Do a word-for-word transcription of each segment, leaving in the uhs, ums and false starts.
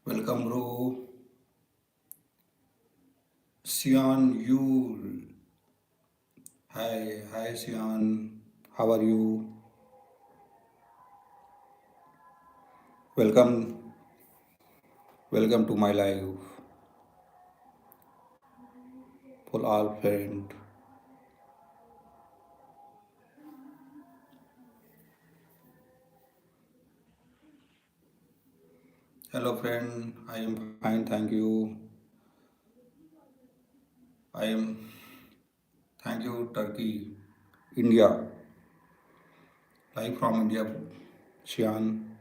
Welcome, bro. Sian Yul. Hi, hi, Sian. How are you? Welcome. Welcome to my live. For all friend. Hello, friend. I am fine, thank you. I am, thank you, Turkey, India. Live from India, Sian.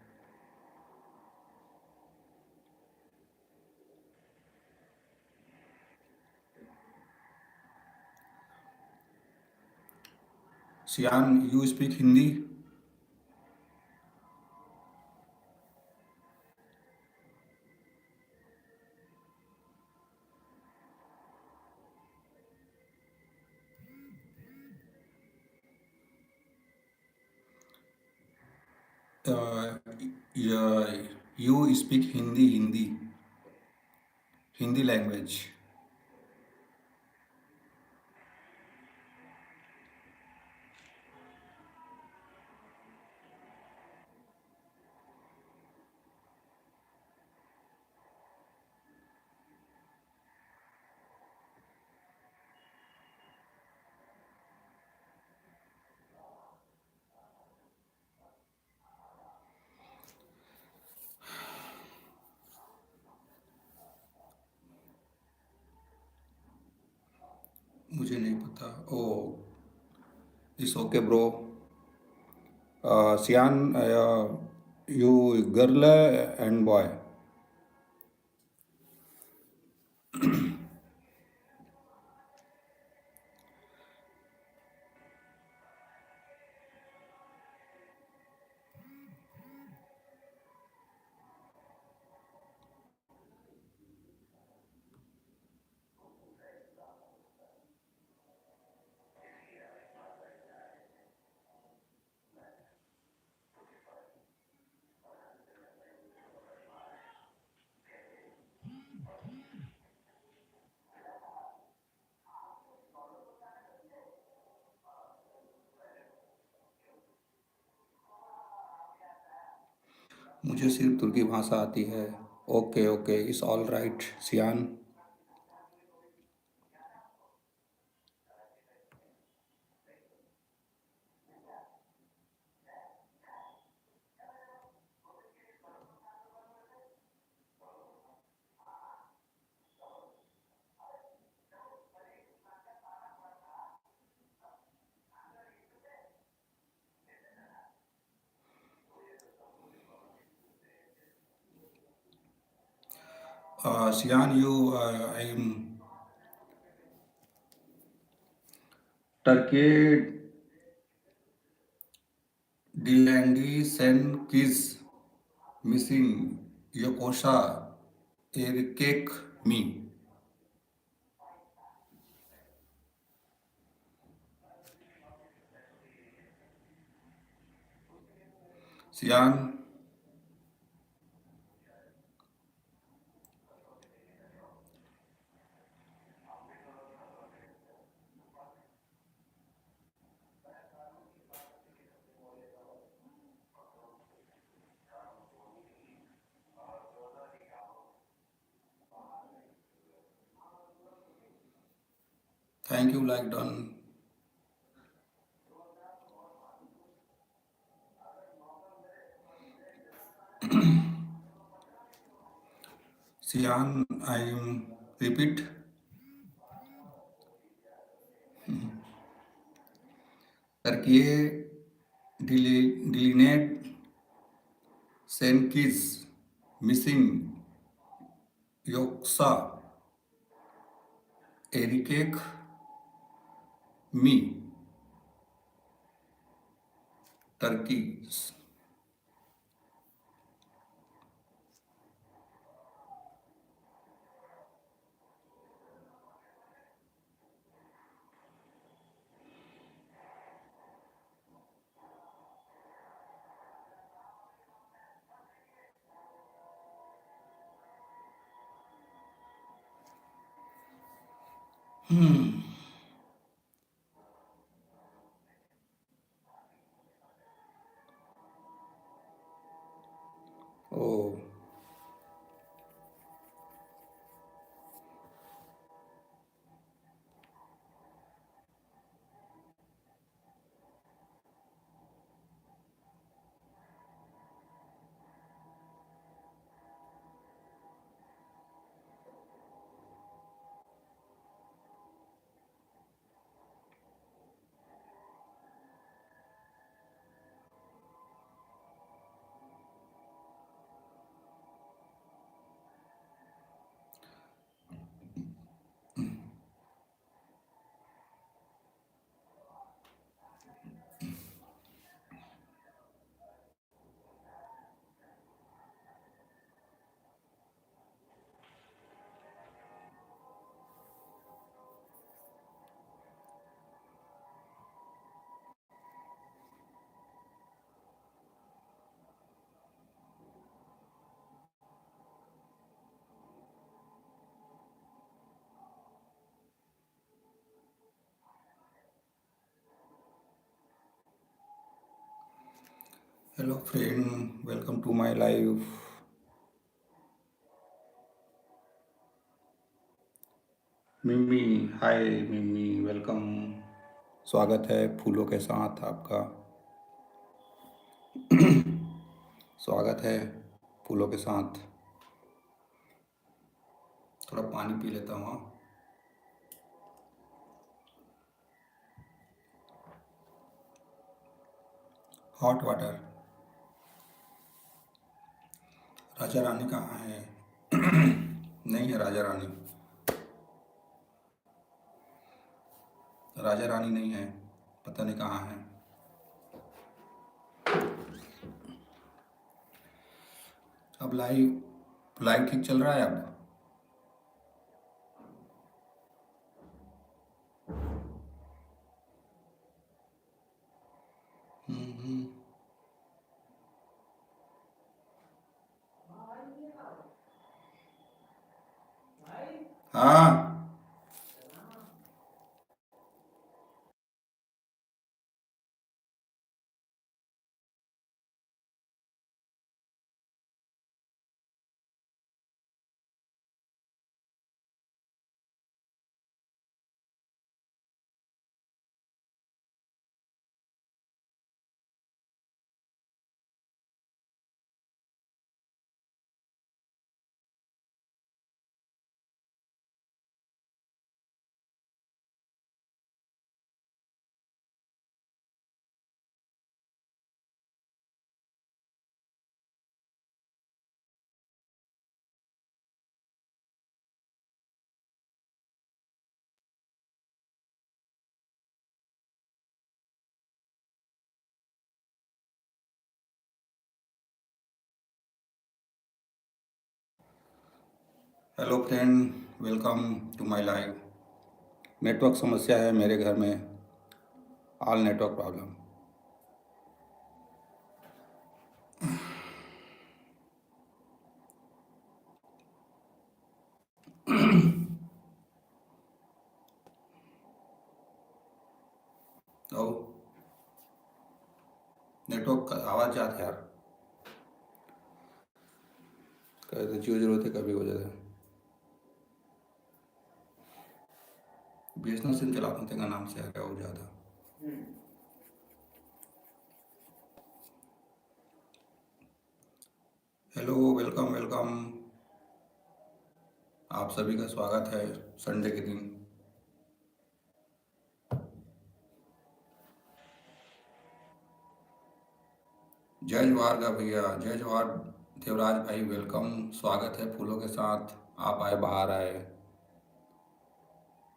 Sian, you speak Hindi? Uh, y-, you speak Hindi, Hindi, Hindi language. मुझे नहीं पता। Oh, it's okay, bro. Uh, Sian, uh, you girl and boy? मुझे सिर्फ तुर्की भाषा आती है। Okay, okay, it's all right, Sian. Uh, Sian, you, uh, I am Turkey Dilandi Sen Kiz Missing Yokosha Erkek Mi. Sian. Thank you, like done. Sian, I am repeat. Turkey deli-, delineate Sen Kiz Missing Yoksa Erkek Mi, Turkey. हम्म। ओ। Hello friend, welcome to my live. मिमी, हाय मिमी, welcome. स्वागत है फूलों के साथ आपका। स्वागत है फूलों के साथ। थोड़ा पानी पी लेता हूँ। Hot water. राजा रानी कहाँ है? नहीं है राजा रानी। राजा रानी नहीं है, पता नहीं कहाँ है। अब लाइव, लाइव ठीक चल रहा है अब? हम्म, हम्म। हाँ। Hello friend, welcome to my live. Network समस्या है मेरे घर में, all network problem। ओ, नेटवर्क का आवाज जात है यार। कभी तो जियो जियो होते, कभी हो जाता है। बीएसएनएल सिम चलाता हूँ, तेरा नाम से आ रहा हो जाता। Hello, welcome, welcome. आप सभी का स्वागत है संडे के दिन। जय जोहार गा भैया, जय जोहार देवराज भाई, वेलकम, स्वागत है फूलों के साथ, आप आए, बाहर आए।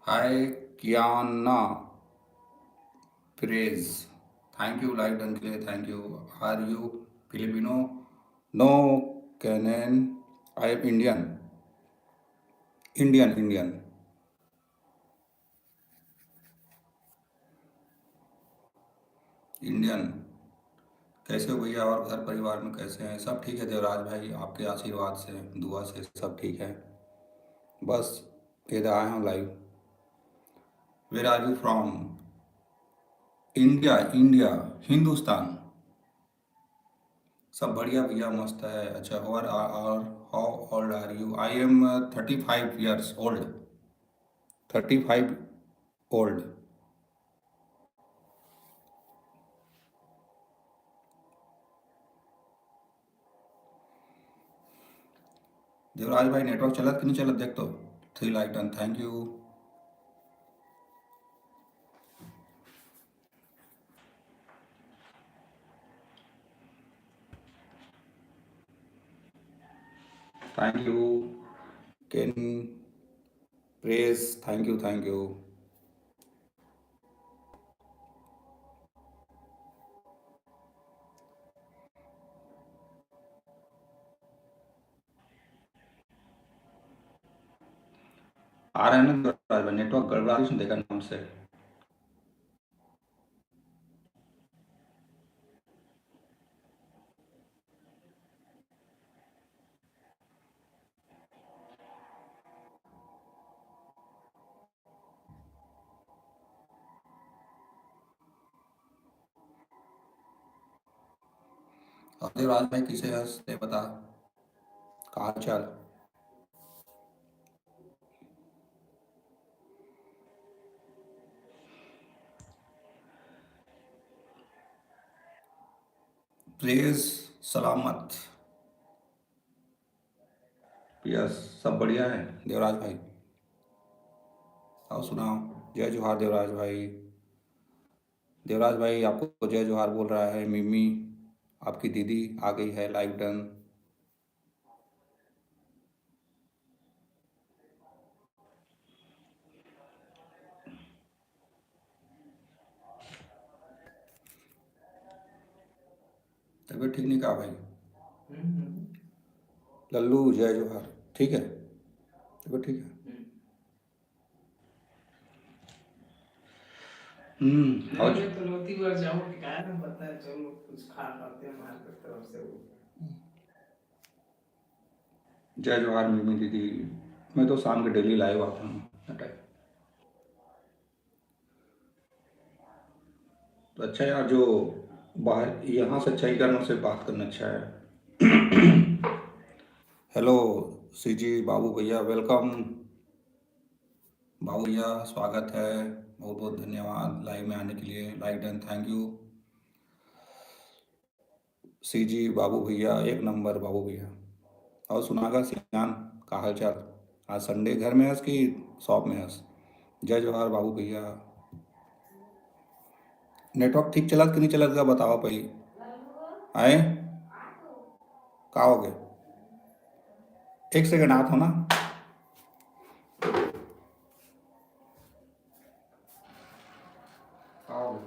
हाय कियाना प्रेज, thank you live डन के लिए, thank you। Are you Filipino? No, Canaan, I am Indian। Indian, Indian। Indian. कैसे हो भैया, और घर परिवार में कैसे हैं? सब ठीक है देवराज भाई, आपके आशीर्वाद से, दुआ से सब ठीक है। बस ये आए हैं live. Where are you from? India, India, Hindustan. सब बढ़िया भैया, मस्त है। अच्छा, और, और how old are you? I am thirty five years old। Thirty five old। Devraj भाई, नेटवर्क चलत कि नहीं चलत, देख तो। Three like done, thank you। Thank you। Ken Praise, thank you, thank you। आ रहे हैं ना देवराज भाई, नेटवर्क गड़बड़ा रही है, देखा नाम से। अरे राज भाई, किसे हंसते बता, का हाल चाल? प्रेज सलामत। यस, सब बढ़िया है देवराज भाई। आओ सुनाओ। जय जोहार देवराज भाई। देवराज भाई आपको जय जोहार बोल रहा है। मिमी, आपकी दीदी आ गई है, लाइव डन। तबीयत ठीक नहीं का भाई? लल्लू जय जोहार, ठीक है, तबीयत ठीक है। हम्म। और तो लौती बार जाओ, क्या ना पता है, चलो कुछ खा पाते हैं मार्केट तरफ से वो। जय जोहार मिमी दीदी, मैं तो शाम के डेली लाइव आता हूँ। तो अच्छा यार, जो बाहर, यहाँ से अच्छा ही करना, से बात करना अच्छा है। हेलो सीजी बाबू भैया, वेलकम। बाबू भैया स्वागत है, बहुत बहुत धन्यवाद लाइव में आने के लिए। Live done, thank you. CG बाबू भैया, एक नंबर बाबू भैया। और सुनागा सियान, का हाल चाल? आज संडे, घर में हस कि शॉप में हस? जय जोहार बाबू भैया। नेटवर्क ठीक चलत कि नहीं चलत का बतावा पहली। आए, का हो गए? एक सेकंड, आत हो ना। का हो गए?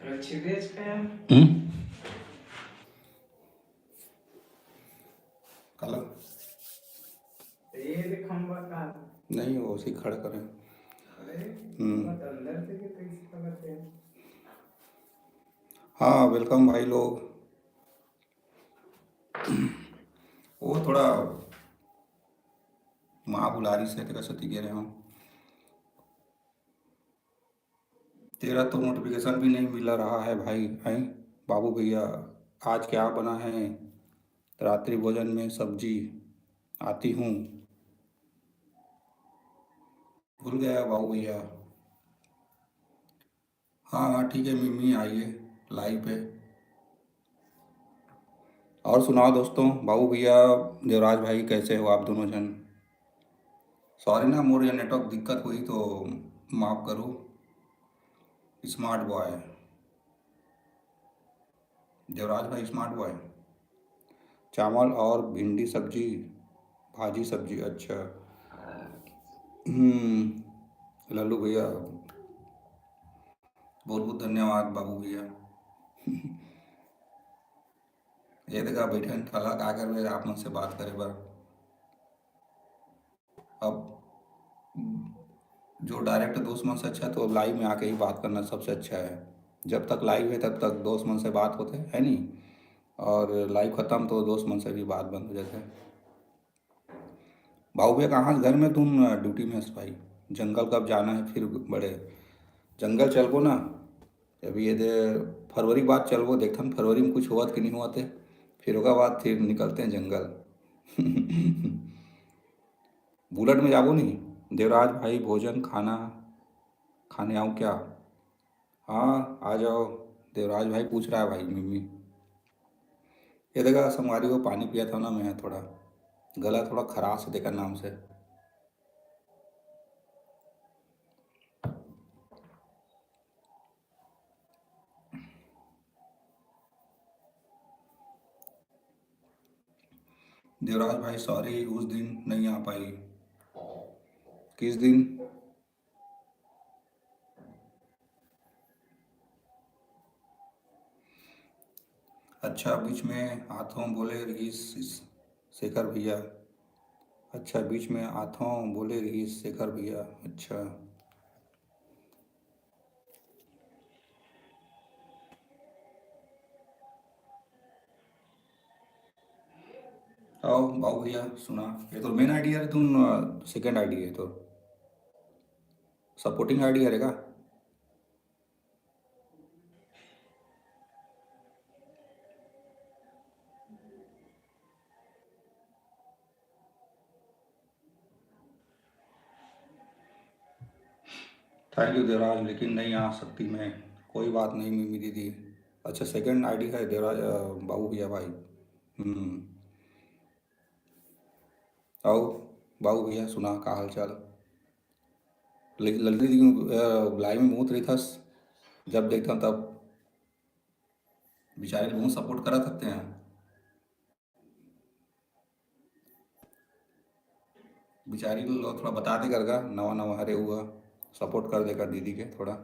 रखी बेच के। हम्म? काला? ये दे खंबा का। नहीं, वो उसी खड़ा करें। अरे, हम्म। मत अंदर से के कैसे खबर थे? हाँ, welcome भाई लोग। वो थोड़ा माँ बुला रही से, तेरा सती कह रहे हो। तेरा तो नोटिफिकेशन भी नहीं मिल रहा है भाई, हैं? बाबू भैया, आज क्या बना है रात्रि भोजन में? सब्जी आती हूँ, भूल गया बाबू भैया। हाँ, हाँ, ठीक है मिम्मी, आइए लाइव पे। और सुनाओ दोस्तों, बाबू भैया, देवराज भाई, कैसे हो आप दोनों जन? सॉरी ना, मोर ये नेटवर्क दिक्कत हुई तो माफ करो। स्मार्ट बॉय, देवराज भाई स्मार्ट बॉय। चावल और भिंडी सब्जी, भाजी सब्जी, अच्छा। हम्म, लल्लू भैया, बहुत बहुत धन्यवाद बाबू भैया। ये देखा बैठे थला का कर रहे आप मन से बात करे बर। अब जो डायरेक्ट दोस्त मन से अच्छा तो लाइव में आके ही बात करना सबसे अच्छा है। जब तक लाइव है तब तक दोस्त मन से बात होते है नहीं, और लाइव खत्म तो दोस्त मन से भी बात बंद हो जाते हैं। बाबू भैया कहाँ घर में तुम ड्यूटी में हस भाई? जंगल कब जाना है फिर? बड़े जंगल चलबो ना, अभी ये दे फरवरी बाद चलबो, देखथन फरवरी में कुछ होवत कि नहीं होवत है, फिर ओकर बाद फिर निकलते हैं जंगल। बुलेट में जाबो नहीं। देवराज भाई भोजन खाना खाने आऊँ क्या? हाँ आ जाओ, देवराज भाई पूछ रहा है भाई मिम्मी। ये देखा संगवारी को पानी पिया था ना मैं, थोड़ा गला थोड़ा खराश है देखा नाम से। देवराज भाई सॉरी, उस दिन नहीं आ पाई। किस दिन? अच्छा बीच में आथों बोले रहीस शेखर भैया। अच्छा बीच में आथों बोले रहीस शेखर भैया। अच्छा। आओ बाबू भैया सुना, ये तो मेन आईडी है तुम, सेकंड आईडी है तो सपोर्टिंग आईडी है का? थैंक यू देवराज, लेकिन नहीं आ सकती मैं। कोई बात नहीं मिमी दीदी। अच्छा सेकंड आईडी है देवराज, बाबू भैया भाई। हम्म। आओ बाबू भैया सुना का हाल चाल? लड़की दीदी लाइव में बहुत रही थस, जब देखता हूँ तब बेचारे बहुत सपोर्ट करा सकते हैं। बेचारी लोग थोड़ा बता दे करगा, नवा नवा हरे हुआ, सपोर्ट कर देगा दीदी के थोड़ा।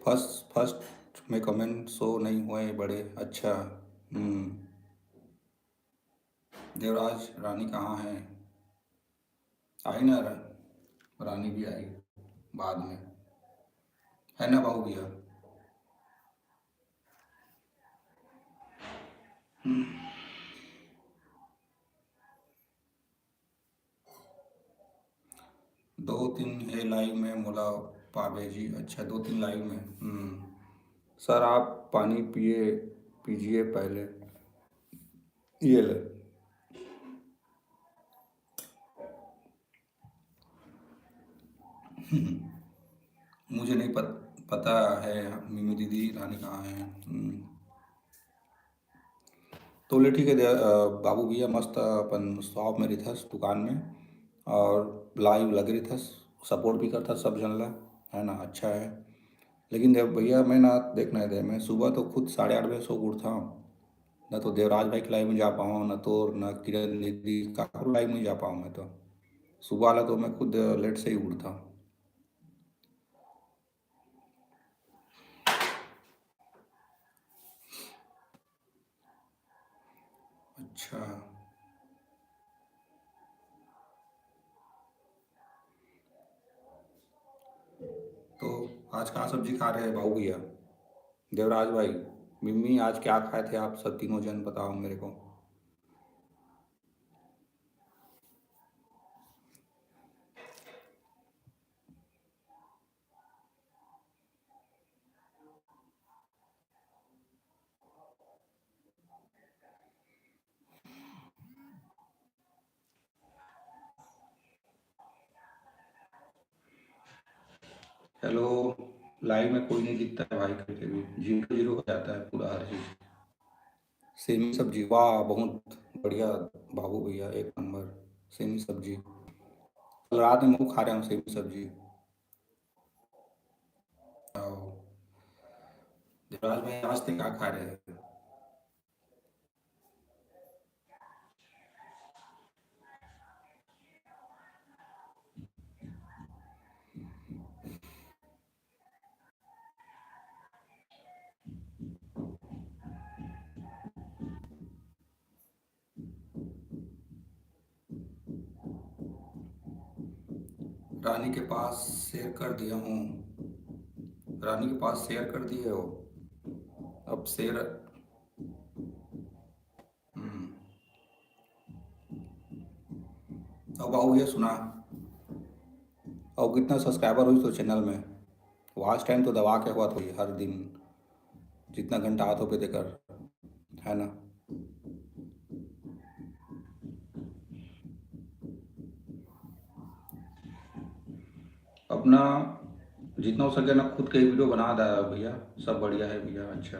फर्स्ट फर्स्ट में कमेंट शो नहीं हुए बड़े। अच्छा। हम्म। देवराज रानी कहाँ है? आई ना रा-, रानी भी आई बाद में, है ना बाबू भैया? हम्म। दो तीन है लाइव में मोला पावे जी। अच्छा दो तीन लाइव में। हम्म। सर आप पानी पिए पीजिए पहले। ये ले। मुझे नहीं पत, पता है मिमी दीदी रानी कहाँ है। हम्म। तो ले ठीक है बाबू भैया मस्त अपन शॉप में रहिथस दुकान में और लाइव लगे रहिथस, सपोर्ट भी करता सब जन ला, है ना? अच्छा है। लेकिन देख भैया मैं ना देख नहीं दे, मैं सुबह तो खुद साढ़े आठ बजे सो उठता हूँ ना, तो देवराज भाई के लाइव में जा पाऊँ ना, तो ना किरण दीदी का लाइव में जा पाऊँ मैं तो। सुबह वाला तो मैं खुद लेट से ही उठता हूँ। अच्छा, तो आज का सब्जी खा रहे हैं बाबू भैया? देवराज भाई, मिम्मी, आज क्या खाए थे आप सब तीनों जन, बताओ मेरे को। हेलो, लाइव में कोई नहीं दिखता है भाई, कभी कभी जीरो जीरो हो जाता है पूरा हर चीज। सेमी सब्जी, वाह, बहुत बढ़िया बाबू भैया, एक नंबर सेमी सब्जी। कल रात में वो खा रहे हूँ सेमी सब्जी। आओ। देवराज भाई, आज तक क्या खा रहे हैं? रानी के पास शेयर कर दिया हूँ। रानी के पास शेयर कर दिए हो। अब शेयर, हम्म। अब आओ ये सुना, और कितना सब्सक्राइबर हुई तो चैनल में? वॉच टाइम तो दबा के होवत होही हर दिन, जितना घंटा आत होबे तेकर, है ना? अपना जितना हो सके ना, खुद के वीडियो बना दा भैया, सब बढ़िया है भैया। अच्छा,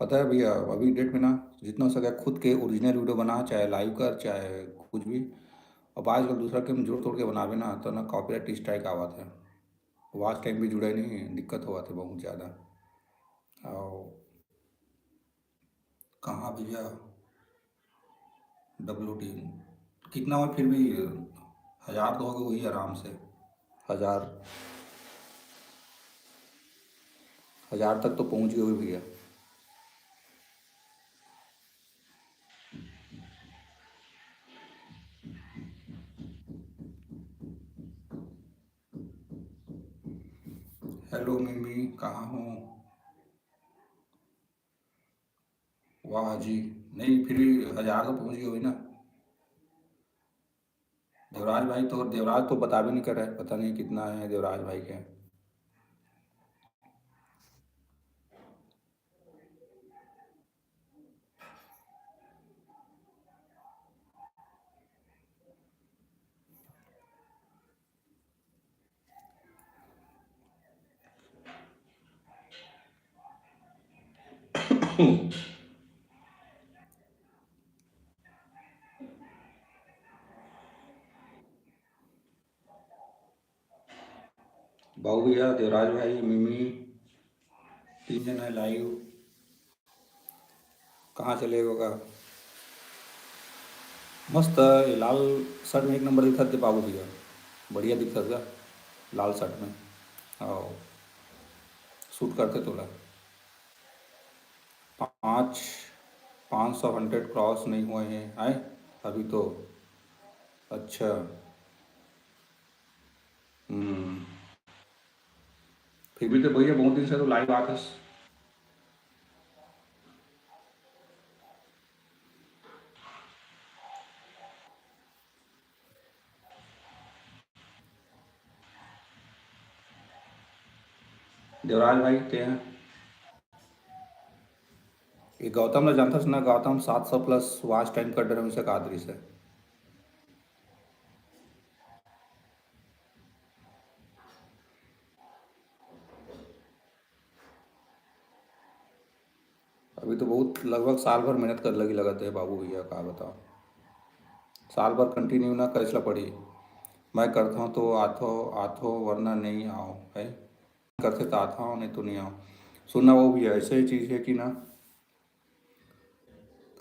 पता है भैया, अभी डेट में ना जितना हो सके खुद के ओरिजिनल वीडियो बना, चाहे लाइव कर, चाहे कुछ भी। अब आजकल दूसरा के हम जोड़ तोड़ के बनावे ना, तो ना कॉपीराइट स्ट्राइक आवत है, वॉच टाइम भी जुड़े नहीं, दिक्कत होवत है बहुत ज़्यादा। और कहाँ भैया? डब्ल्यू टी कितना हो, फिर भी हजार तो होगा वही आराम से, हजार, हजार तक तो पहुँच गए होंगे भैया। हेलो मिमी, कहाँ हो? वाह जी, नहीं, फिर भी हजार तो पहुँच गए होंगे ना। देवराज भाई तो, देवराज तो बता भी नहीं कर रहे, पता नहीं कितना है देवराज भाई के। बाबू भैया, देवराज भाई, मिमी, तीन जन है लाइव। कहाँ चले गो का? मस्त है, ये लाल शर्ट में एक नंबर दिखत हे बाबू भैया, बढ़िया दिखत हे लाल शर्ट में। आओ, सूट करते तोला। पाँच, पाँच सौ, हंड्रेड क्रॉस नहीं हुए हैं, आए अभी तो। अच्छा, हम्म, फिर भी तो भैया बहुत दिन से तो लाइव आते। देवराज भाई, ते हैं। ये गौतम ला जानथस ना, गौतम सात सौ प्लस वॉच टाइम कर डरे, उनसे कहा दृश्य है। अभी तो बहुत, लगभग साल भर मेहनत कर लगी लगत है बाबू भैया, का बताओ, साल भर कंटिन्यू ना करे ला पड़ी। मैं करता हूँ तो आथो, आथो, वरना नहीं आओ, है, करते तो आता हूँ, नहीं तो नहीं आओ। सुनना वो भी ऐसे ही चीज़ है कि ना,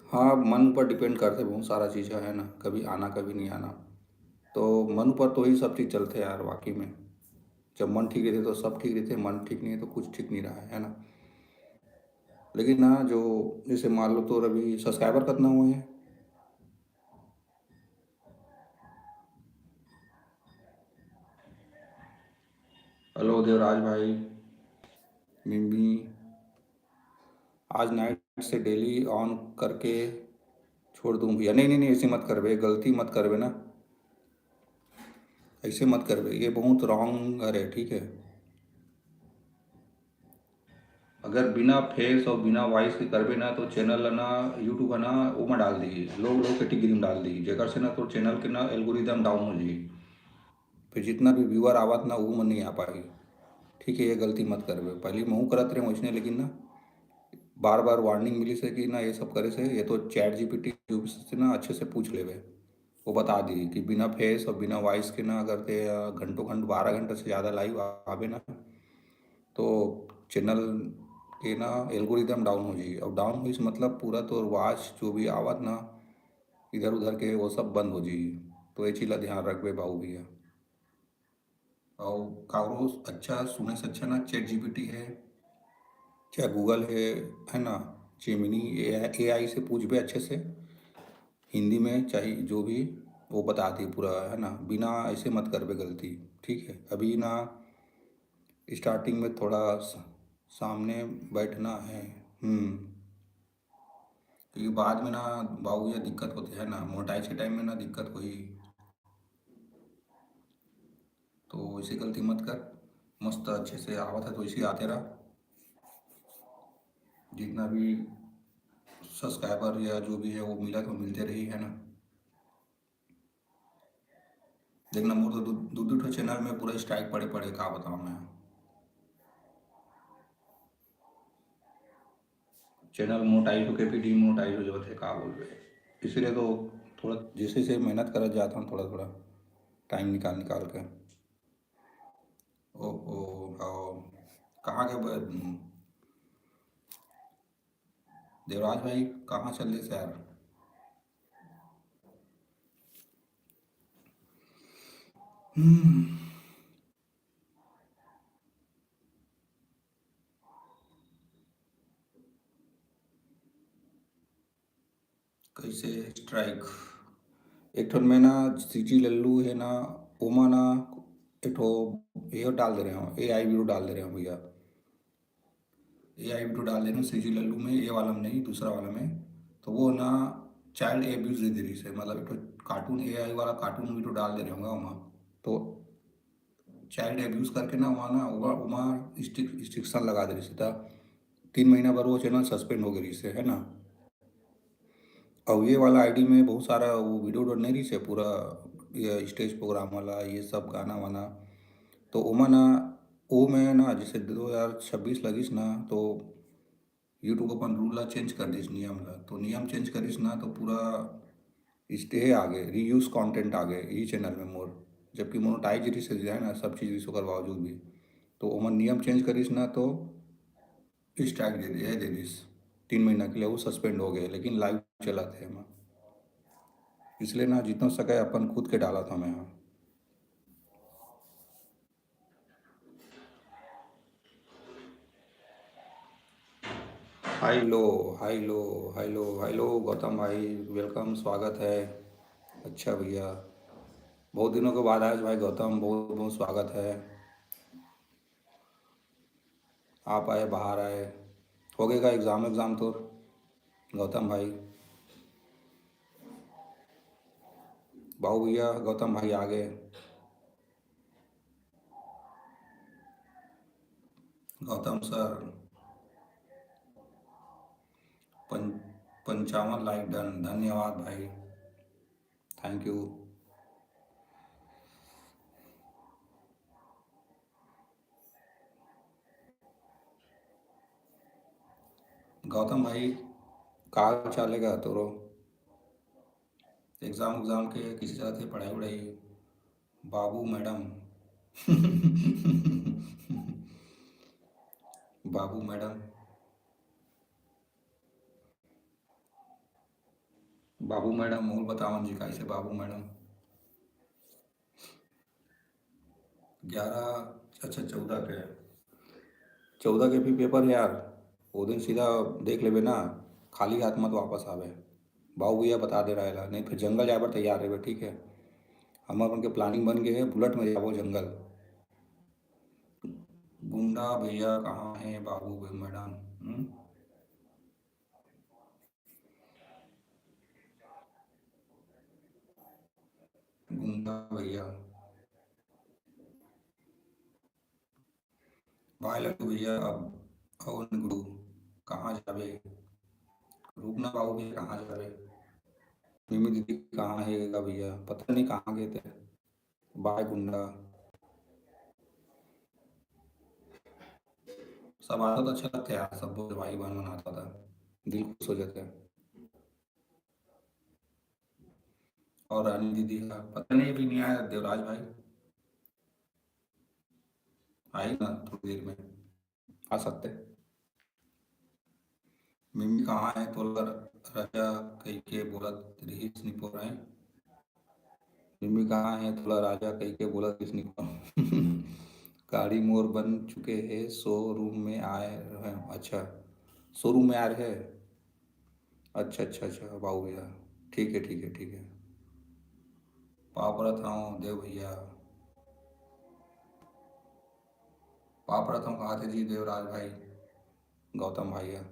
हाँ, मन ऊपर डिपेंड करते बहुत सारा चीज़ है ना, कभी आना कभी नहीं आना। तो मन ऊपर तो ही सब चीज़ चलते यार, वाकई में। जब मन ठीक रहते तो सब ठीक रहते, मन ठीक नहीं है तो कुछ ठीक नहीं रहा है, है ना। लेकिन ना, जो जैसे मान लो तो अभी सब्सक्राइबर कितना हुए हैं, हेलो देवराज भाई, मिम्मी, आज नाइट से डेली ऑन करके छोड़ दूँ भैया। नहीं, नहीं, नहीं, ऐसे मत करबे, गलती मत करबे ना, ऐसे मत करबे, ये बहुत रॉन्ग हरे, ठीक है। अगर बिना फेस और बिना वॉइस के करबे ना, तो चैनल ना, यूट्यूब है ना, वो में डाल दी, लो लो कैटेगरी में डाल दी, जेकर से ना तो चैनल के ना एल्गोरिदम डाउन हो जाई। फिर जितना भी व्यूअर आवत ना, वो में नहीं आ पाई। ठीक है, ये गलती मत करबे। पहले महू करत रहे वैसने, लेकिन ना बार बार वार्निंग मिली से कि ना ये सब करे से, ये तो चैट जीपीटी से ना अच्छे से पूछ लेबे, वो बता दी कि बिना फेस और बिना वॉइस के ना अगर ते घंटों घंट बारह घंटे से ज़्यादा लाइव आवे ना, तो चैनल के ना एल्गोरिदम डाउन हो जाई। और डाउन होई से मतलब पूरा तो वॉच जो भी आवत ना इधर उधर के, वो सब बंद हो जाई। तो ये चीज़ ला ध्यान रखबे बाबू भैया। और काकरो अच्छा सुने से अच्छा ना चैट जीपीटी है, चाहे गूगल है, है ना, जेमिनी, एआई से पूछबे अच्छे से, हिंदी में चाहे जो भी, वो बता दी पूरा, है ना। बिना ऐसे मत करबे गलती, ठीक है। अभी ना स्टार्टिंग में थोड़ा स-, सामने बैठना है। हम्म क्योंकि बाद में ना बाबू ये दिक्कत होते है ना, मोनेटाइज के टाइम में ना दिक्कत होई। तो ऐसे गलती मत कर, मस्त अच्छे से आवत है तो इसी आते रहा। जितना भी सब्सक्राइबर या जो भी है वो मिला तो मिलते रही, है ना। देखना मोर तो दू दू दू ठो चैनल में पूरा स्ट्राइक पड़े पड़े, का बताऊँ मैं। चैनल मोनेटाइज होके भी डिमोनेटाइज हो जाते, का बोलबे। इसीलिए तो थोड़ा जैसे से मेहनत करत जाता हूँ, थोड़ा थोड़ा टाइम निकाल निकाल के। ओहो, हाँ। कहाँ के ब-, देवराज भाई, कहाँ चल रहे यार? हम्म। कैसे स्ट्राइक? एक ठन में ना सीजी लल्लू है ना, ओमा ना एक ठो ये डाल दे रहे हो, एआई वीडियो डाल दे रहे हो भैया। एआई वीडियो डाल दे रहे हो सीजी लल्लू में, ये वाला में नहीं, दूसरा वाला में। तो वो ना चाइल्ड एब्यूज दे दे रही से, मतलब एक ठो कार्टून, एआई वाला कार्टून वीडियो डाल दे रहे होंगे ओमा। तो चाइल्ड एब्यूज करके ना वहाँ ना, वहाँ, वहाँ स्ट्रिक-, रिस्ट्रिक्शन लगा दे रही से, त तीन महीना भर वो चैनल सस्पेंड हो गई से, है ना। और ये वाला आईडी में बहुत सारा वो वीडियो उडियो नहीं रही से, पूरा ये स्टेज प्रोग्राम वाला, ये सब गाना वाना। तो ओमा ना, वो में ना, जैसे दो हज़ार छब्बीस लगिस ना, तो यूट्यूब अपन रूल ला चेंज कर दिस, नियम ला। तो नियम चेंज करिस ना, तो पूरा स्टे आ गए, रीयूज कंटेंट आ गए ये चैनल में मोर, जबकि मोनेटाइज रही से है ना, सब चीज़ रही से ओकर बावजूद भी। तो ओमन नियम चेंज करिस ना, तो स्ट्राइक दे दे, दे दिस। तीन महीना के लिए वो सस्पेंड हो गए, लेकिन लाइव चलत है एमा। इसलिए ना, जितना सके अपन खुद के डालत हमें यहाँ। Hello, hello, hello, hello, Gautam भाई, वेलकम, स्वागत है। अच्छा भैया, बहुत दिनों के बाद आए भाई गौतम, बहुत, बहुत स्वागत है। आप आए, बाहर आए, हो गएगा एग्जाम, एग्जाम तो गौतम भाई, बाबू भैया, गौतम भाई आ गए। गौतम सर, पं-, पंचावन लाइक डन, धन्यवाद भाई, थैंक यू। गौतम भाई, का हाल चाल है गा तोरो? एग्जाम उग्जाम के किसी चलत है पढ़ाई वढ़ाई? बाबू मैडम। बाबू मैडम, बाबू मैडम, मोर बतावन जी, कैसे बाबू मैडम? ग्यारह, अच्छा, चौदह के, चौदह के भी पेपर है यार। वो दिन सीधा देख लेबे ना, खाली हाथ मत वापस आवे। बाबू भैया बता दे रहा है, नहीं फिर जंगल जाए पर तैयार रहे, ठीक है। हम अपन के प्लानिंग बन गए है, बुलेट में जाबो जंगल। गुंडा भैया कहाँ है बाबू भाई मैडम? हम्म? गुंडा भैया। भाई लड्डू भैया, अब अउ गुरु कहाँ जाबे? रुक ना बाबू भैया, कहाँ जाबे? मिमी दीदी कहाँ है गा भैया? पता नहीं कहाँ गए थे। बाय गुंडा। सब आता तो अच्छा लगता है यार, सब बोल भाई बहन मनाता था, दिल खुश हो जाता है। और रानी दीदी का पता नहीं, अभी नहीं आया देवराज भाई, आएगा थोड़ी देर में, आ सकते। मिमी कहाँ है? तोला राजा कह के बोलत रिहिस निपोर है। मिमी कहाँ है? तोला राजा कह के बोलत रिहिस निपोर। गाड़ी मोर बन चुके हैं, शोरूम में आए हैं। अच्छा, शोरूम में आ रहे हैं। अच्छा, अच्छा, अच्छा, बाबू भैया, ठीक है, ठीक है, ठीक है। पाँव परत हूँ देव भैया, पाँव परत हूँ, कहा थे जी देवराज भाई, गौतम भैया।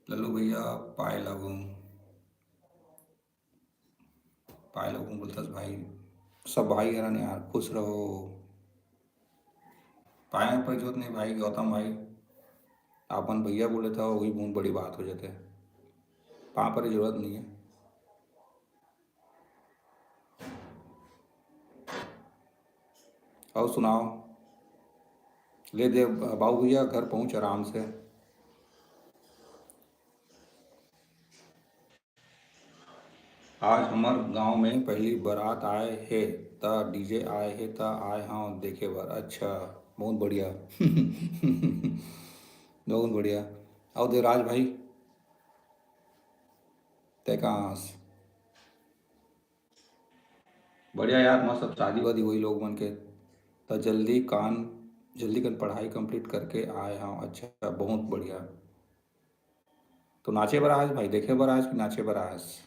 लल्लू भैया, पाए लगूं, पाए लगूं बोलथस भाई। सब भाई हरन यार, खुश रहो। पाए पर जरूरत नहीं भाई, गौतम भाई, अपन भैया बोले था, वही बहुत बड़ी बात हो जाते। पाँव पर जरूरत नहीं है। और सुनाओ, ले दे बाबू भैया, घर पहुँच आराम से। आज हमर गांव में पहली बारात आए हे, त डीजे आए हे, त आए हव देखे बर। अच्छा, बहुत बढ़िया। बहुत बढ़िया। अउ देवराज भाई, तै कहाँ हस? बढ़िया यार, मस्त। अब शादी वादी होई लोग मन के, त जल्दी कान, जल्दी कन पढ़ाई complete करके आए हव। अच्छा, बहुत बढ़िया। तो नाचे बर आए हस भाई, देखे बर आए हस कि नाचे बर आए हस?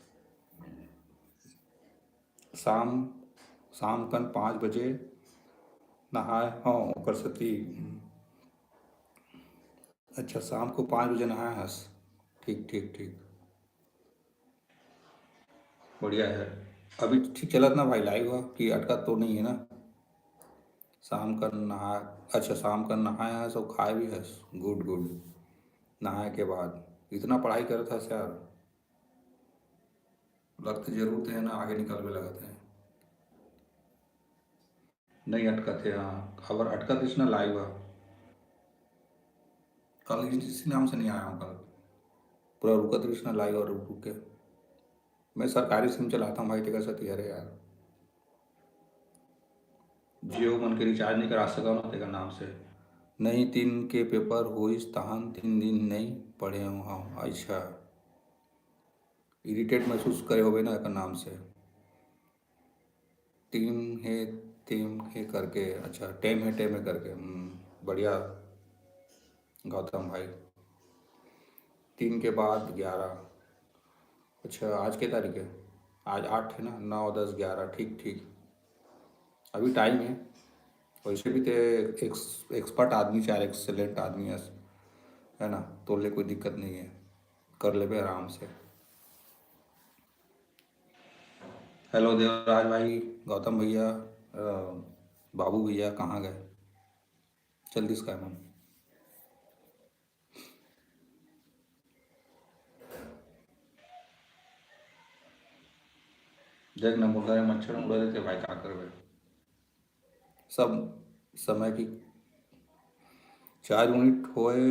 शाम, शाम कन पाँच बजे नहाए हव, ओकर सेती। अच्छा, शाम को पाँच बजे नहाए हस। ठीक, ठीक, ठीक। बढ़िया है। अभी ठीक चलत ना भाई, live ह कि अटकत तो नहीं है ना? शाम कर नहा, अच्छा, शाम कर नहाए हस अउ खाए भी हस। Good, good। नहाए के बाद इतना पढ़ाई करत हस यार, लगत जरूरत है ना, आगे निकलबे लगत है। नहीं अटकत है, हाँ, खबर अटकत इस ना live ह। कल इस, इसी नाम से नहीं आया हूँ कल, पूरा रुकत रहिस ना live और रुक रुक के। मैं सरकारी SIM चलाता हूँ भाई, तेकर सेती हरे यार। Jio मन के recharge नहीं करा सकव ना तेकर नाम से। नहीं, तीन के paper होइस तहन तीन दिन नहीं पढ़े हूँ। हाँ, अच्छा, irritate महसूस करे होबे ना एकर नाम से। टीम हे, टीम हे करके, अच्छा, टेम हे, टेम हे करके। हम्म, बढ़िया गौतम भाई। तीन के बाद ग्यारह। अच्छा, आज के तारीख है? आज आठ है ना, नौ, दस, ग्यारह, ठीक, ठीक, अभी time है। वैसे भी ते एक्स-, expert आदमी, चाहे excellent आदमी है, है ना, तोर ले कोई दिक्कत नहीं है, कर लेबे आराम से। Hello देवराज भाई, गौतम भैया, अ, बाबू भैया कहाँ गए? चल दिस काय मन। देख ना, मुर्गा में मच्छर उड़ा देते भाई, का करबे? सब समय की चार यूनिट होए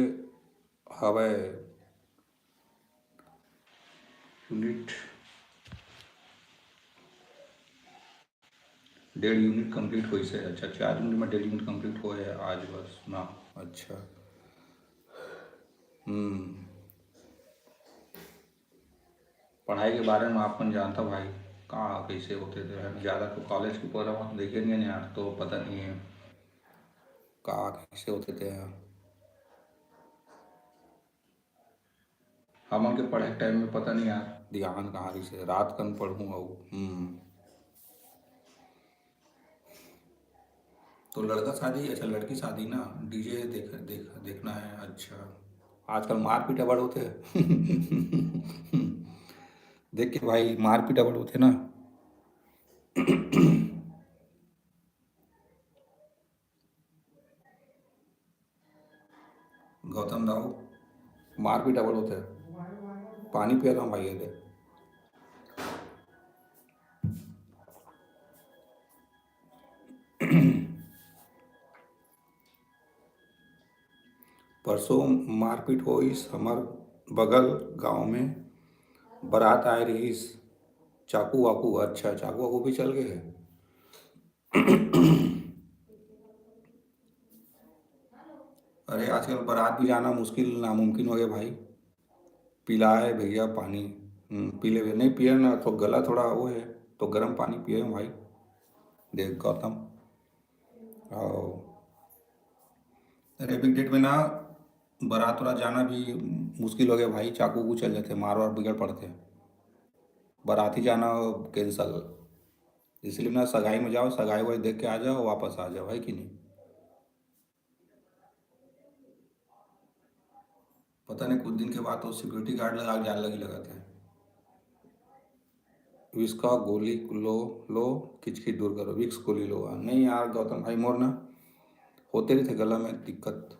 हवय। यूनिट, डेढ़ यूनिट complete होइस हे। अच्छा, चार यूनिट में डेढ़ यूनिट complete होए हे आज बस ना। अच्छा, हम्म, पढ़ाई के बारे में आप मन जानता भाई, का कैसे होते थे? ज़्यादा तो कॉलेज के ऊपर हम देखे नहीं हैं यार, तो पता नहीं है का कैसे होते थे। हमन के पढ़े के टाइम में पता नहीं यार, ध्यान कहाँ रहिस हे, रात कन पढ़हूँ अउ। हम्म। तो लड़का शादी, अच्छा, लड़की शादी ना, डीजे देख, देख, देखना है। अच्छा, आजकल मारपीट अबड़ होथे। देख के भाई, मारपीट अबड़ होथे ना। गौतम दाऊ, मारपीट अबड़ होथे। पानी पिया था भाई, ये दे। परसों मारपीट होइस हमर बगल गांव में, बारात आए रहिस, चाकू वाकू, अच्छा, चाकू वाकू भी चल गए हैं। अरे, आजकल बारात भी जाना मुश्किल, नामुमकिन हो गया भाई। पिलाए भैया पानी। हम्म, पी ले भैया। नहीं पिए ना, तो गला थोड़ा वो है, तो गर्म पानी पिए भाई। देख गौतम, आओ। अरे, अभी डेट में ना बारात वारात जाना भी मुश्किल हो गया भाई, चाकू उकू चल जाते, मार वार बिगड़ पड़ते, बाराती जाना कैंसिल। इसलिए ना, सगाई में जाओ, सगाई वाई देख के आ जाओ, वापस आ जाओ, है कि नहीं? पता नहीं, कुछ दिन के बाद तो सिक्योरिटी गार्ड लगा के जाए लगी लगत है। विक्स का गोली लो, लो, किचकिच दूर करो, विक्स गोली लो। नहीं यार गौतम भाई, मोर ना होते रहिथे गला में दिक्कत।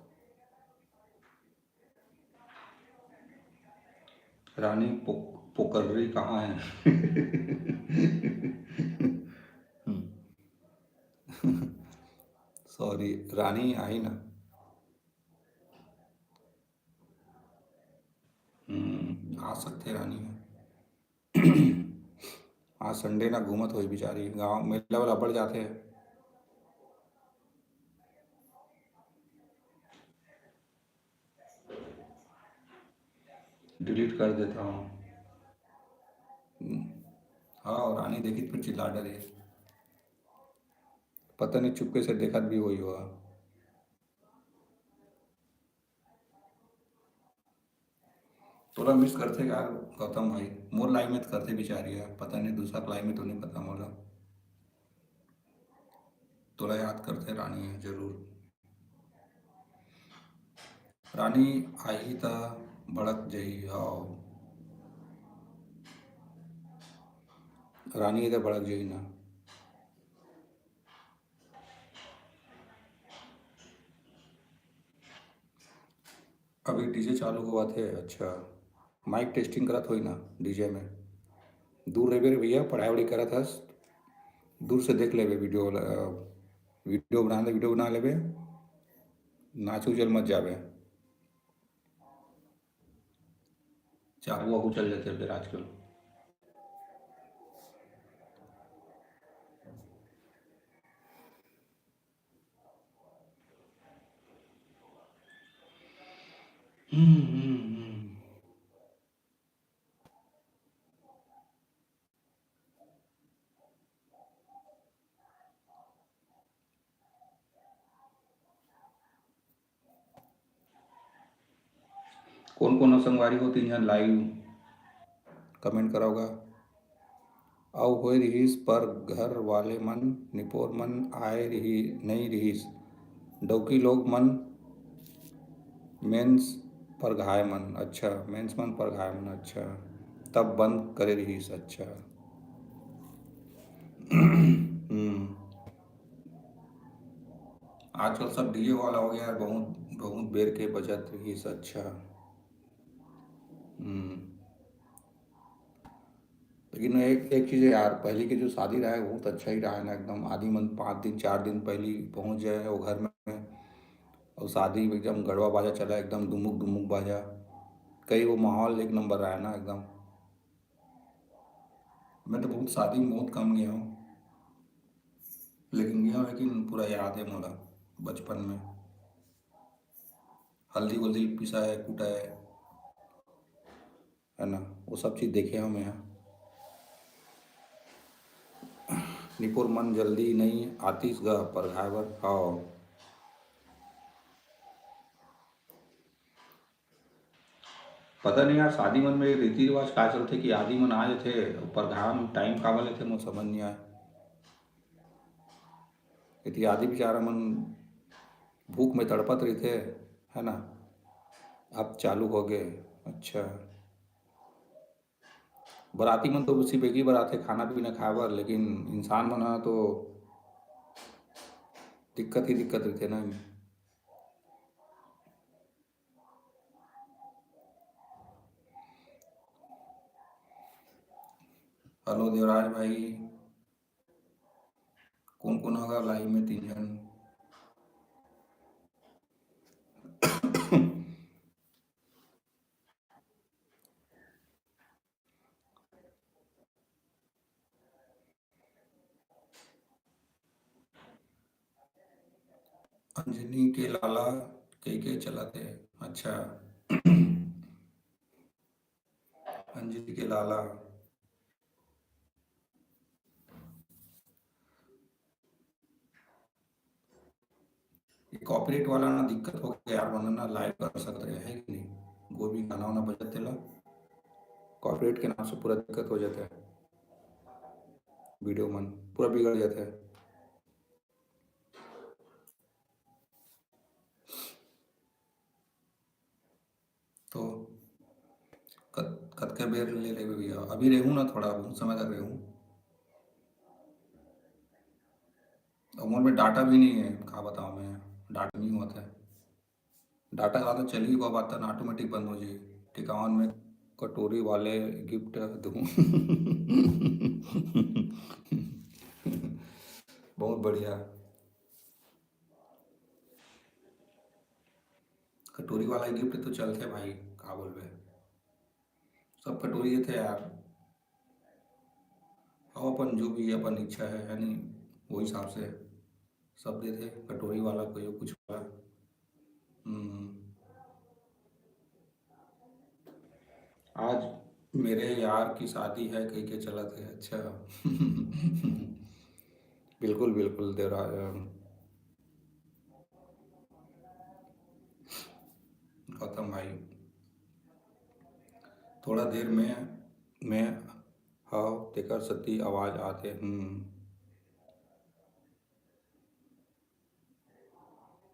रानी पो-, पोकर्री कहाँ है? हम्म। सॉरी, रानी आई ना। हम्म, आ सकथे रानी ह। आज संडे ना, घूमत होही बिचारी, गाँव मेला वाला अब्बड़ जाथे। डिलीट कर देता हूँ। हम्म, हाँ, रानी देखी फिर चिल्ला डरे। पता नहीं चुपके से देखत भी होही होहा। तोला मिस करथे का गौतम भाई? मोर लाइव में तो करथे बिचारी ह, पता नहीं दूसरा के लाइव में तो नहीं पता मोला। तोला याद करथे रानी ह जरूर। रानी आही त भड़क जही, हव। रानी आही त भड़क जही ना। अभी डीजे चालू होवत हे। अच्छा, माइक टेस्टिंग करत होही ना डीजे में। दूर रहिबे रे भैया, पढ़ाई वढ़ाई करत हस, दूर से देख लेबे वीडियो वाला, अ, वीडियो बना ले, वीडियो बना लेबे, नाच उचल मत जाबे। चाकू वाकू चल जाथे फेर आजकल। हम्म, हम्म, हम्म। कोन कोन ह संगवारी हो, तीन झन लाइव कमेंट कराओ गा। अउ होए रिहिस, पर घर वाले मन, निपोर मन आए रिही, नइ रिहिस। डौकी लोग मन, मेंस परघाए मन। अच्छा, मेंस मन परघाए मन, अच्छा। तब बंद करे रिहिस, अच्छा। हम्म। आजकल सब डीजे वाला हो गया यार, बहुत, बहुत बेर के बजत रिहिस, अच्छा। हम्म। लेकिन एक, एक चीज है यार, पहली के जो शादी रहा है, बहुत अच्छा ही रहा है ना, एकदम आदमी मन पाँच दिन, चार दिन पहली पहुंच जाए वो घर में, और शादी में एकदम गड़वा बाजा चला, एकदम डुमुक डुमुक बाजा, कई वो माहौल एक नंबर रहा है ना एकदम। मैं तो बहुत शादी में बहुत कम गया हूँ, लेकिन गया हूँ, लेकिन पूरा याद है मोला बचपन में। हल्दी वल्दी पिसा है, कूटा है, है ना, वो सब चीज देखे हूँ मैं। निपुर मन जल्दी नहीं आतीस ग परघाए बर। हाँ। पता नहीं यार, शादी मन में रीति रिवाज का चलथे कि आदि मन आ जाथे, पर घाम टाइम काबर लेथे, मोर समझ नहीं आए। इति आदि बेचारा मन भूख में तड़पत रहिथे, है ना? अब चालू हो गए। अच्छा, बराती मन तो सिर्फ एक ही बरात है खाना पीना खाए बर, लेकिन इंसान मन ह तो दिक्कत ही दिक्कत रहिथे ना। हेलो देवराज भाई, कौन कौन होगा लाइव में? तीन जन। अंजनी के लाला कह के चलत हे। अच्छा। अंजनी के लाला। ये कॉपीराइट वाला ना दिक्कत हो गया यार, वरना ना लाइव कर सकत रहे, है कि नहीं? कोई भी गाना वाना बजत तेला कॉपीराइट के नाम से पूरा दिक्कत हो जाता है, वीडियो मन पूरा बिगड़ जाता है। तो कत-, कतके बेर ले लेबे भैया? अभी रहूँ ना, थोड़ा बहुत समय तक रहूँ। और मोर में डाटा भी नहीं है, का बताऊँ मैं, डाटा नहीं होता है। डाटा का तो चल ही, वो बात तो ऑटोमेटिक बंद हो जाए। टिकावन में कटोरी वाले गिफ्ट दूँ। बहुत बढ़िया। कटोरी वाला गिफ्ट तो चलथे भाई, का बोलबे, सब कटोरी देथे यार। अब अपन जो भी अपन इच्छा है, है नहीं, वो हिसाब से सब देथे। कटोरी वाला कोई कुछ वाला। हम्म। आज मेरे यार की शादी है कह के चलत हे। अच्छा। बिल्कुल बिल्कुल देवराज, अम, गौतम भाई, थोड़ा देर में मैं हव तेकर सती आवाज आते। हम्म।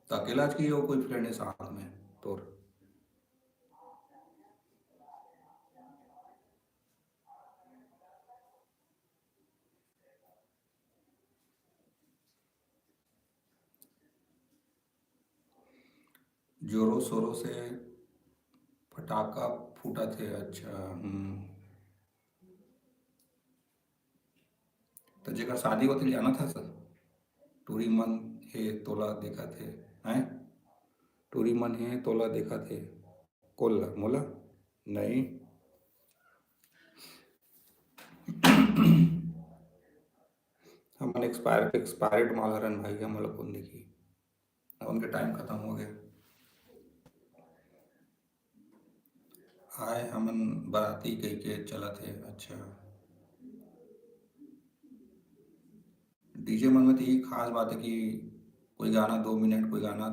त अकेला च कि अउ कोई फ्रेंड हे साथ में तोर? जोरों शोरों से फटाका फूटत हे। अच्छा, हम्म। त जेकर शादी होथे, जानत हस, टूरी मन हे तोला देखत हे, हैं? टूरी मन हे तोला देखत हे। कोन ला? मोला? नहीं। हमन एक्सपायर, एक्सपायर्ड माल हरन भाई, हमन ला कोन देखही? हमन के टाइम खतम हो गया। आए हमन बराती कह के चलत हे। अच्छा, डीजे मन में तो ये खास बात है कि कोई गाना दो मिनट, कोई गाना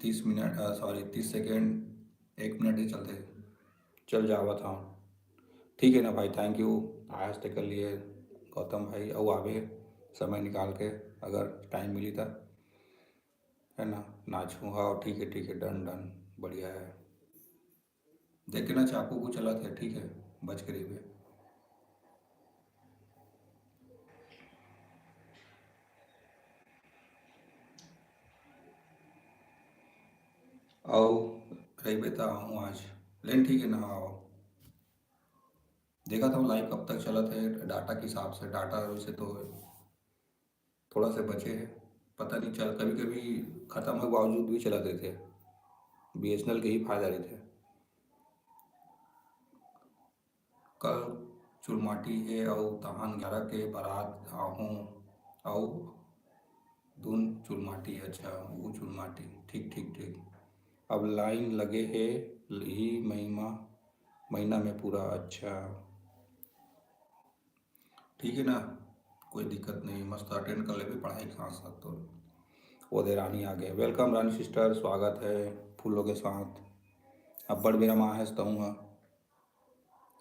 तीस मिनट, सॉरी, तीस सेकेंड, एक मिनट ही चलते, चल जावत हव। ठीक है ना भाई, थैंक यू। आज तक कर लिए गौतम भाई, अउ आवे समय निकाल के, अगर टाइम मिली त, है ना, नाचू। हाँ, ठीक है, ठीक है, डन, डन, बढ़िया है। देख के ना, चाकू को चलत है, ठीक है, बच के रहिबे। अउ रहिबे त आहूँ आज, लेकिन ठीक है ना, आओ। देखत हव लाइव कब तक चलत है, डाटा के हिसाब से, डाटा से तो थोड़ा से बचे है, पता नहीं चल, कभी-कभी खतम होए के बावजूद भी चलत रहिथे, बीएसएनएल के ही फायदा रहिथे। कल चुलमाटी हे अउ तहान ग्यारह के बारात आहूँ अउ धुन चुलमाटी, अच्छा, वो चुलमाटी, ठीक, ठीक, ठीक। अब लाइन लगे हे ही महीना, महीना में पूरा, अच्छा। ठीक है ना, कोई दिक्कत नहीं, मस्त अटेंड कर लेबे पढ़ाई के साथ साथ। तो वो दे रानी आ गए, वेलकम रानी सिस्टर, स्वागत है फूलों के साथ। अब्बड़ बेरा मा आए हस तहूँ हा।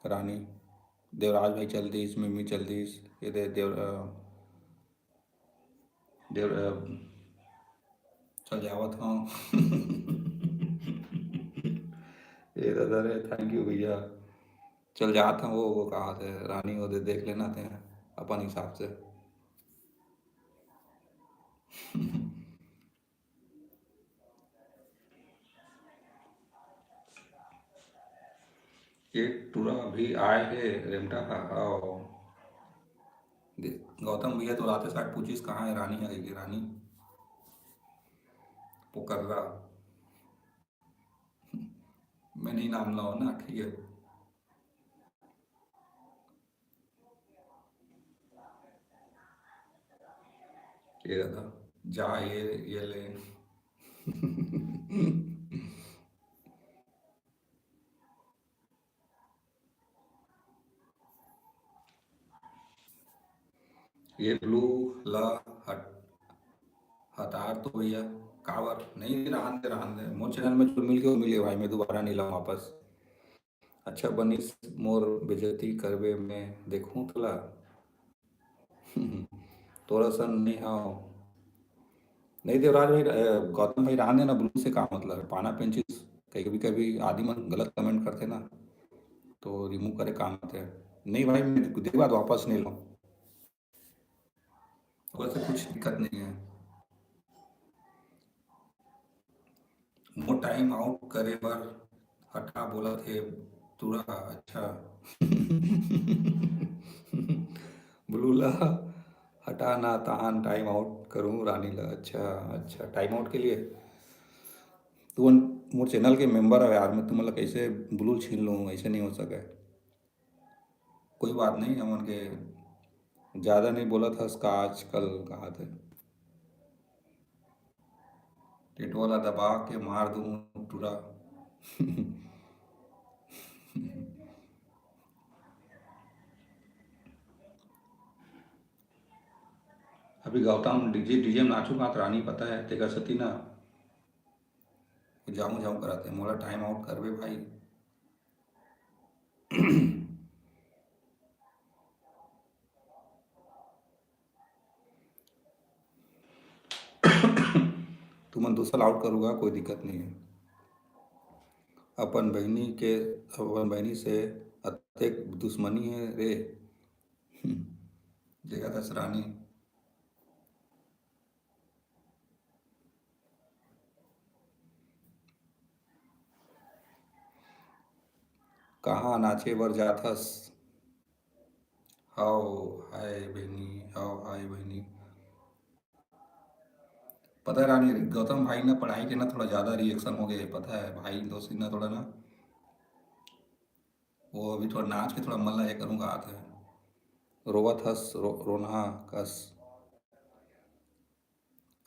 रानी, देवराज भाई चल दिस, मिमी चल दिस, ये दे देव-, अ, देव-, अ, चल जावत हूँ। ये दादा रे, thank you भैया। चल जात हूँ, वो, वो कहा थे रानी, वो दे देख लेना थे अपन हिसाब से। एक टूरा भी आए हे रेमटा हा, आओ। दे-, गौतम भैया तो राते साठ पूछिस, "कहाँ है रानी?" है कि रानी पोकर्रा। मैं नहीं नाम लाओ ना, ठीक है। ये दादा, जा, ये, ये ले। ये blue ला हट, हटार तो भैया, काबर? नहीं, रहन दे, रहन दे। मोर channel में जो मिल के, वो मिल के भाई, मैं दोबारा नहीं लाऊं वापस। अच्छा बनिस, मोर बेइज्जती करबे, मैं देखूं तला। तोरा सन नहीं हाव। नहीं देवराज भाई, अ, गौतम भाई, रहन देना, blue से का मतलब है? पाना पेंचिस, कभी कभी आदमी मन गलत comment करते ना, तो remove करे काम आते हैं। नहीं भाई, मैं देख बाद वापस नहीं लाऊं, वैसे कुछ दिक्कत नहीं है। मोर time out करे बर हटा बोलत हे टूरा, अच्छा। Blue ला हटा ना, तहान time out करूँ रानी ला। अच्छा, अच्छा, time out के लिए। तुमन मोर channel के member हो यार, मैं तुमन ला कैसे blue छीन लूँ? ऐसे नहीं हो सके। कोई बात नहीं, हमन के ज्यादा नहीं बोलत हस का आजकल, कहा थे। टेटवा ला दबा के मार दूं टूरा। अभी गौतम DJ, DJ में नाचू का रानी, पता है, तेकर सेती ना जाऊं जाऊं कराते। मोला time out करबे भाई। तुमन दूसरा out करूँगा, कोई दिक्कत नहीं है। अपन बहिनी के, अपन बहिनी से अतेक दुश्मनी है रे। हम्म, देखा था रानी। कहाँ नाचे बर जाथस? हाव, हाय बहिनी, हाव, हाय बहिनी। पता है रानी, गौतम भाई ना पढ़ाई के ना थोड़ा ज्यादा reaction हो गए, पता है भाई, दोस्ती ना थोड़ा ना, वो अभी थोड़ा नाच के थोड़ा मन ला ये करूँगा, आते हैं। रोवत हस, रो-, रोनहा कस।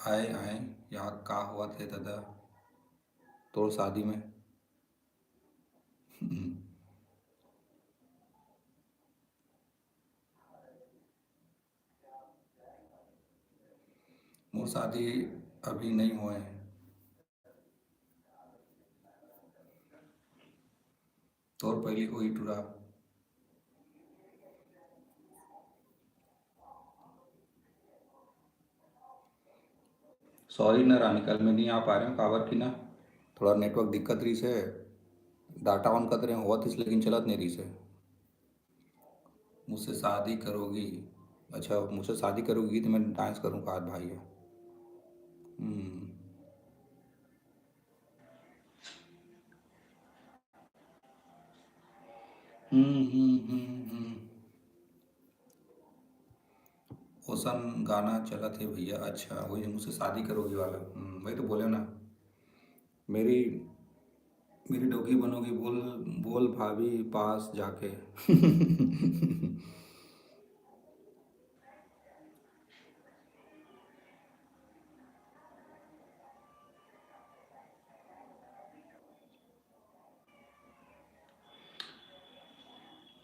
आए, आए, यार, का होवत हे दादा तोर शादी में? मोर शादी अभी नहीं होए। तोर पहली होई टूरा। Sorry ना रानी, कल मैं नहीं आ पा रहे हूँ, काबर कि ना थोड़ा network दिक्कत रही से, data on कर रहे होवत इस, लेकिन चलत नहीं रही से। मुझसे शादी करोगी? अच्छा, मुझसे शादी करोगी तो मैं dance करूँ का भाई है। हम्म। हम्म, हम्म, हम्म, हम्म। ओसन गाना चलत हे भैया। अच्छा, वही मुझसे शादी करोगी वाला। हम्म, वही तो बोले ना। मेरी, मेरी डोगी बनोगी, बोल, बोल भाभी पास जाके।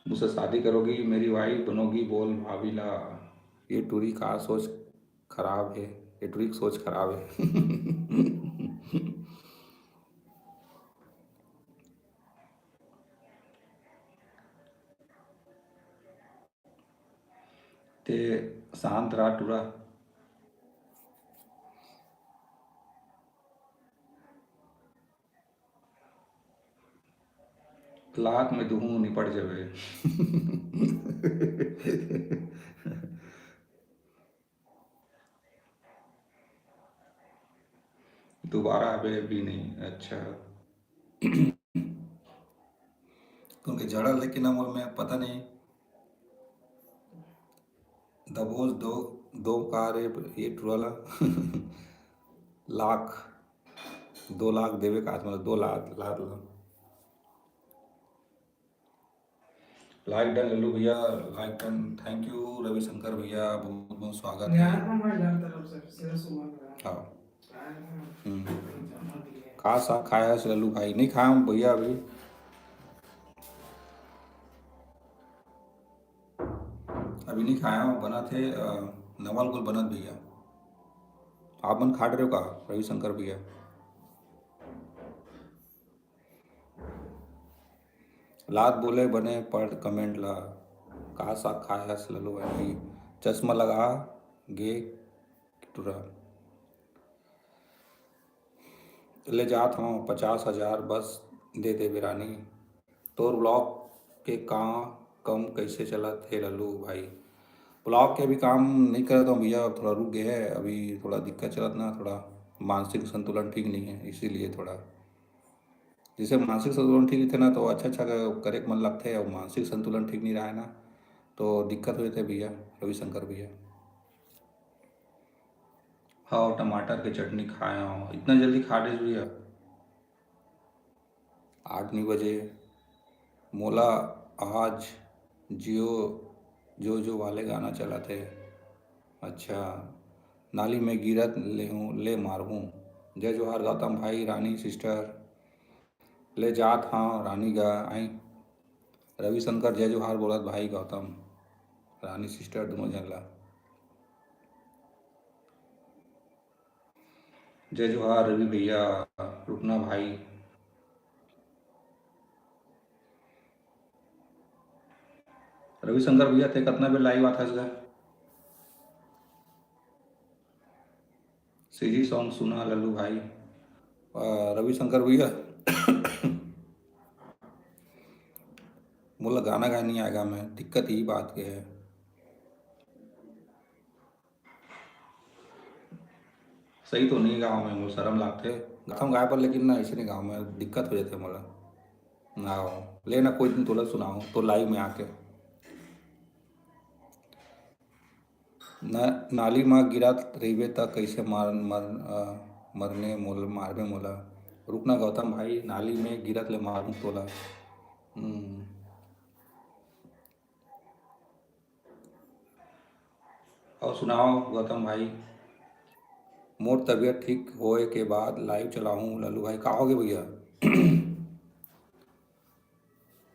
मुझसे शादी करोगी, मेरी wife बनोगी, बोल भाभी ला। ये टूरी का सोच खराब है, ये टूरी की सोच खराब है। शांत रहा टूरा। लात में दुहूं निपट जावे। दोबारा आबे भी नहीं। अच्छा। उनके जड़ा लेके ना मोर में पता नहीं। दबोच दो, दो का रे ये टुराला। लाख, दो लाख देवे का आज, मतलब दो लाख, लाख, लाख। Like done लल्लू भैया, like done। Thank you Ravishankar भैया, बहुत बहुत स्वागत है। यार, हमारे घर तरफ से शेर सुमन का। हाँ। हम्म। का साग खाया है लल्लू भाई? नहीं खाया हूँ भैया अभी, अभी नहीं खाया हूँ। बना थे अ, नवल कुल बनत भैया। आप मन खा रहे हो का रविशंकर भैया? लात बोले बने पढ़ comment ला। का साग खाया है लल्लू भाई? चश्मा लगा गे टुरा। ले जात हूँ पचास हजार बस दे देबे रानी। तोर vlog के का कम कैसे चलत हे लल्लू भाई? Vlog के अभी काम नहीं करत हूँ भैया, थोड़ा रुक गए है, अभी थोड़ा दिक्कत चलत ना, थोड़ा मानसिक संतुलन ठीक नहीं है, इसीलिए थोड़ा, जैसे मानसिक संतुलन ठीक थे ना तो अच्छा अच्छा करे के मन लगते है, और मानसिक संतुलन ठीक नहीं रहे ना तो दिक्कत हो जाते भैया, रविशंकर भैया। हाँ, टमाटर के चटनी खाए हूँ, इतना जल्दी खा डे भैया। आठ नौ बजे। मोला आज जियो जो जो वाले गाना चलत हे। अच्छा, नाली में गिरत ले हूँ, ले मारहूँ। जय जोहार गौतम भाई, रानी sister। ले जात हाँ रानी गा आई। रविशंकर जय जोहार बोलत भाई गौतम, रानी sister दोनों झन ला। जय जोहार रवि भैया, रुकना भाई। रविशंकर भैया, ते कतना बेर live आथस गा? सीजी song सुना लल्लू भाई। अ, रविशंकर भैया, मोला गाना गाए नहीं आएगा मैं, दिक्कत यही बात के है। सही तो नहीं गाँव में, मोला शरम लागथे। गाथम गाए बर, लेकिन ना, ऐसे नहीं गाँव में दिक्कत हो जाथे मोला। आओ, ले ना, कोई दिन तोला सुनाओ, तो live में आके। न-, नाली में गिरत रहिबे त कैसे मार-, मर-, अ, मरने मोल-, मारबे मोला। रुकना गौतम भाई, नाली में गिरत ले मारूं तोला। हम्म। और सुनाओ गौतम भाई, मोर तबीयत ठीक होए के बाद live चलाहूँ। लल्लू भाई, का होगे भैया?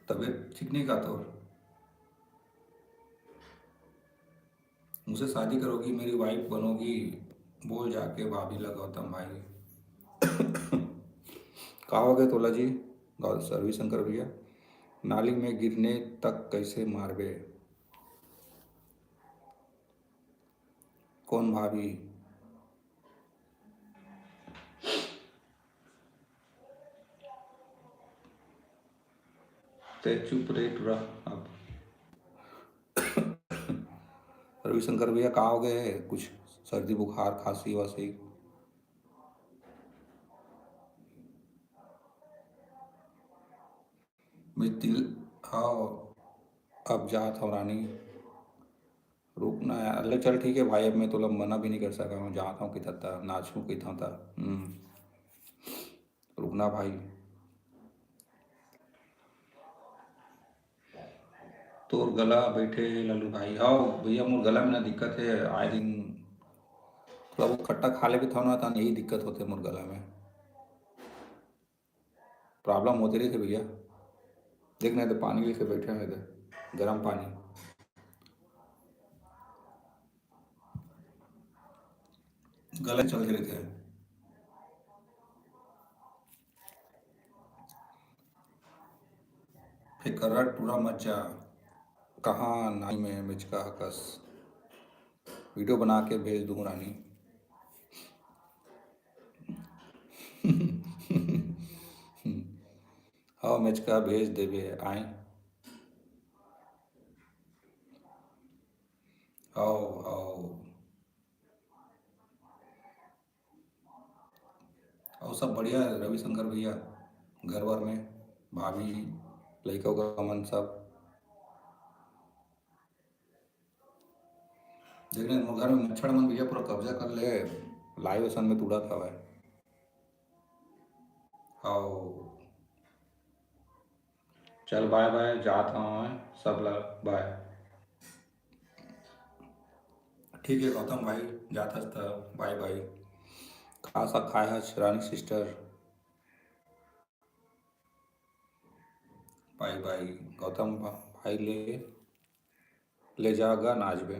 तबीयत ठीक नहीं का तोर? मुझसे शादी करोगी, मेरी wife बनोगी, बोल जाके भाभी ला गौतम भाई। का होगे तोला जी? गौ-, रविशंकर भैया, नाली में गिरने तक कैसे मारबे? कौन भाभी? ते चुप रे टुरा अब। रविशंकर भैया, का होगे? कुछ सर्दी, बुखार, खांसी वासी? मितिल, हाँ, अब जात हव रानी। रुक ना यार, ले चल ठीक है भाई, अब मैं तोला मना भी नहीं कर सका हूँ, जात हूँ किधर तक, नाचूँ किधर तक। हम्म, रुकना भाई। तोर गला बैठे हे लालू भाई। हाँ भैया, मोर गला में ना दिक्कत है, आए दिन थोड़ा बहुत खट्टा खा लेबे थव ना, तहन यही दिक्कत होते मोर गला में। Problem होते रहिथे भैया। देख ना, तो पानी लेके बैठे हैं इधर, गरम पानी। गला चलते रहिथे। फेकरा टूरा मत जा, कहाँ नाई में मिचका हकस। वीडियो बना के भेज दूँ रानी। हव मेचका, भेज देबे। आय। हव, हव। अउ सब बढ़िया रविशंकर भैया, घर वर में भाभी, लइका उका मन सब। देख ले, मोर घर में मच्छर मन भैया पूरा कब्जा कर ले, लाइव असन में तुड़त हवय। अउ चल बाय बाय, जात हवं मैं सब ला बाय। ठीक है गौतम भाई, जात हस त बाय बाय। का साग खाए हस रानी सिस्टर? बाय बाय गौतम भा-, भाई ले, ले जा गा नाचबे।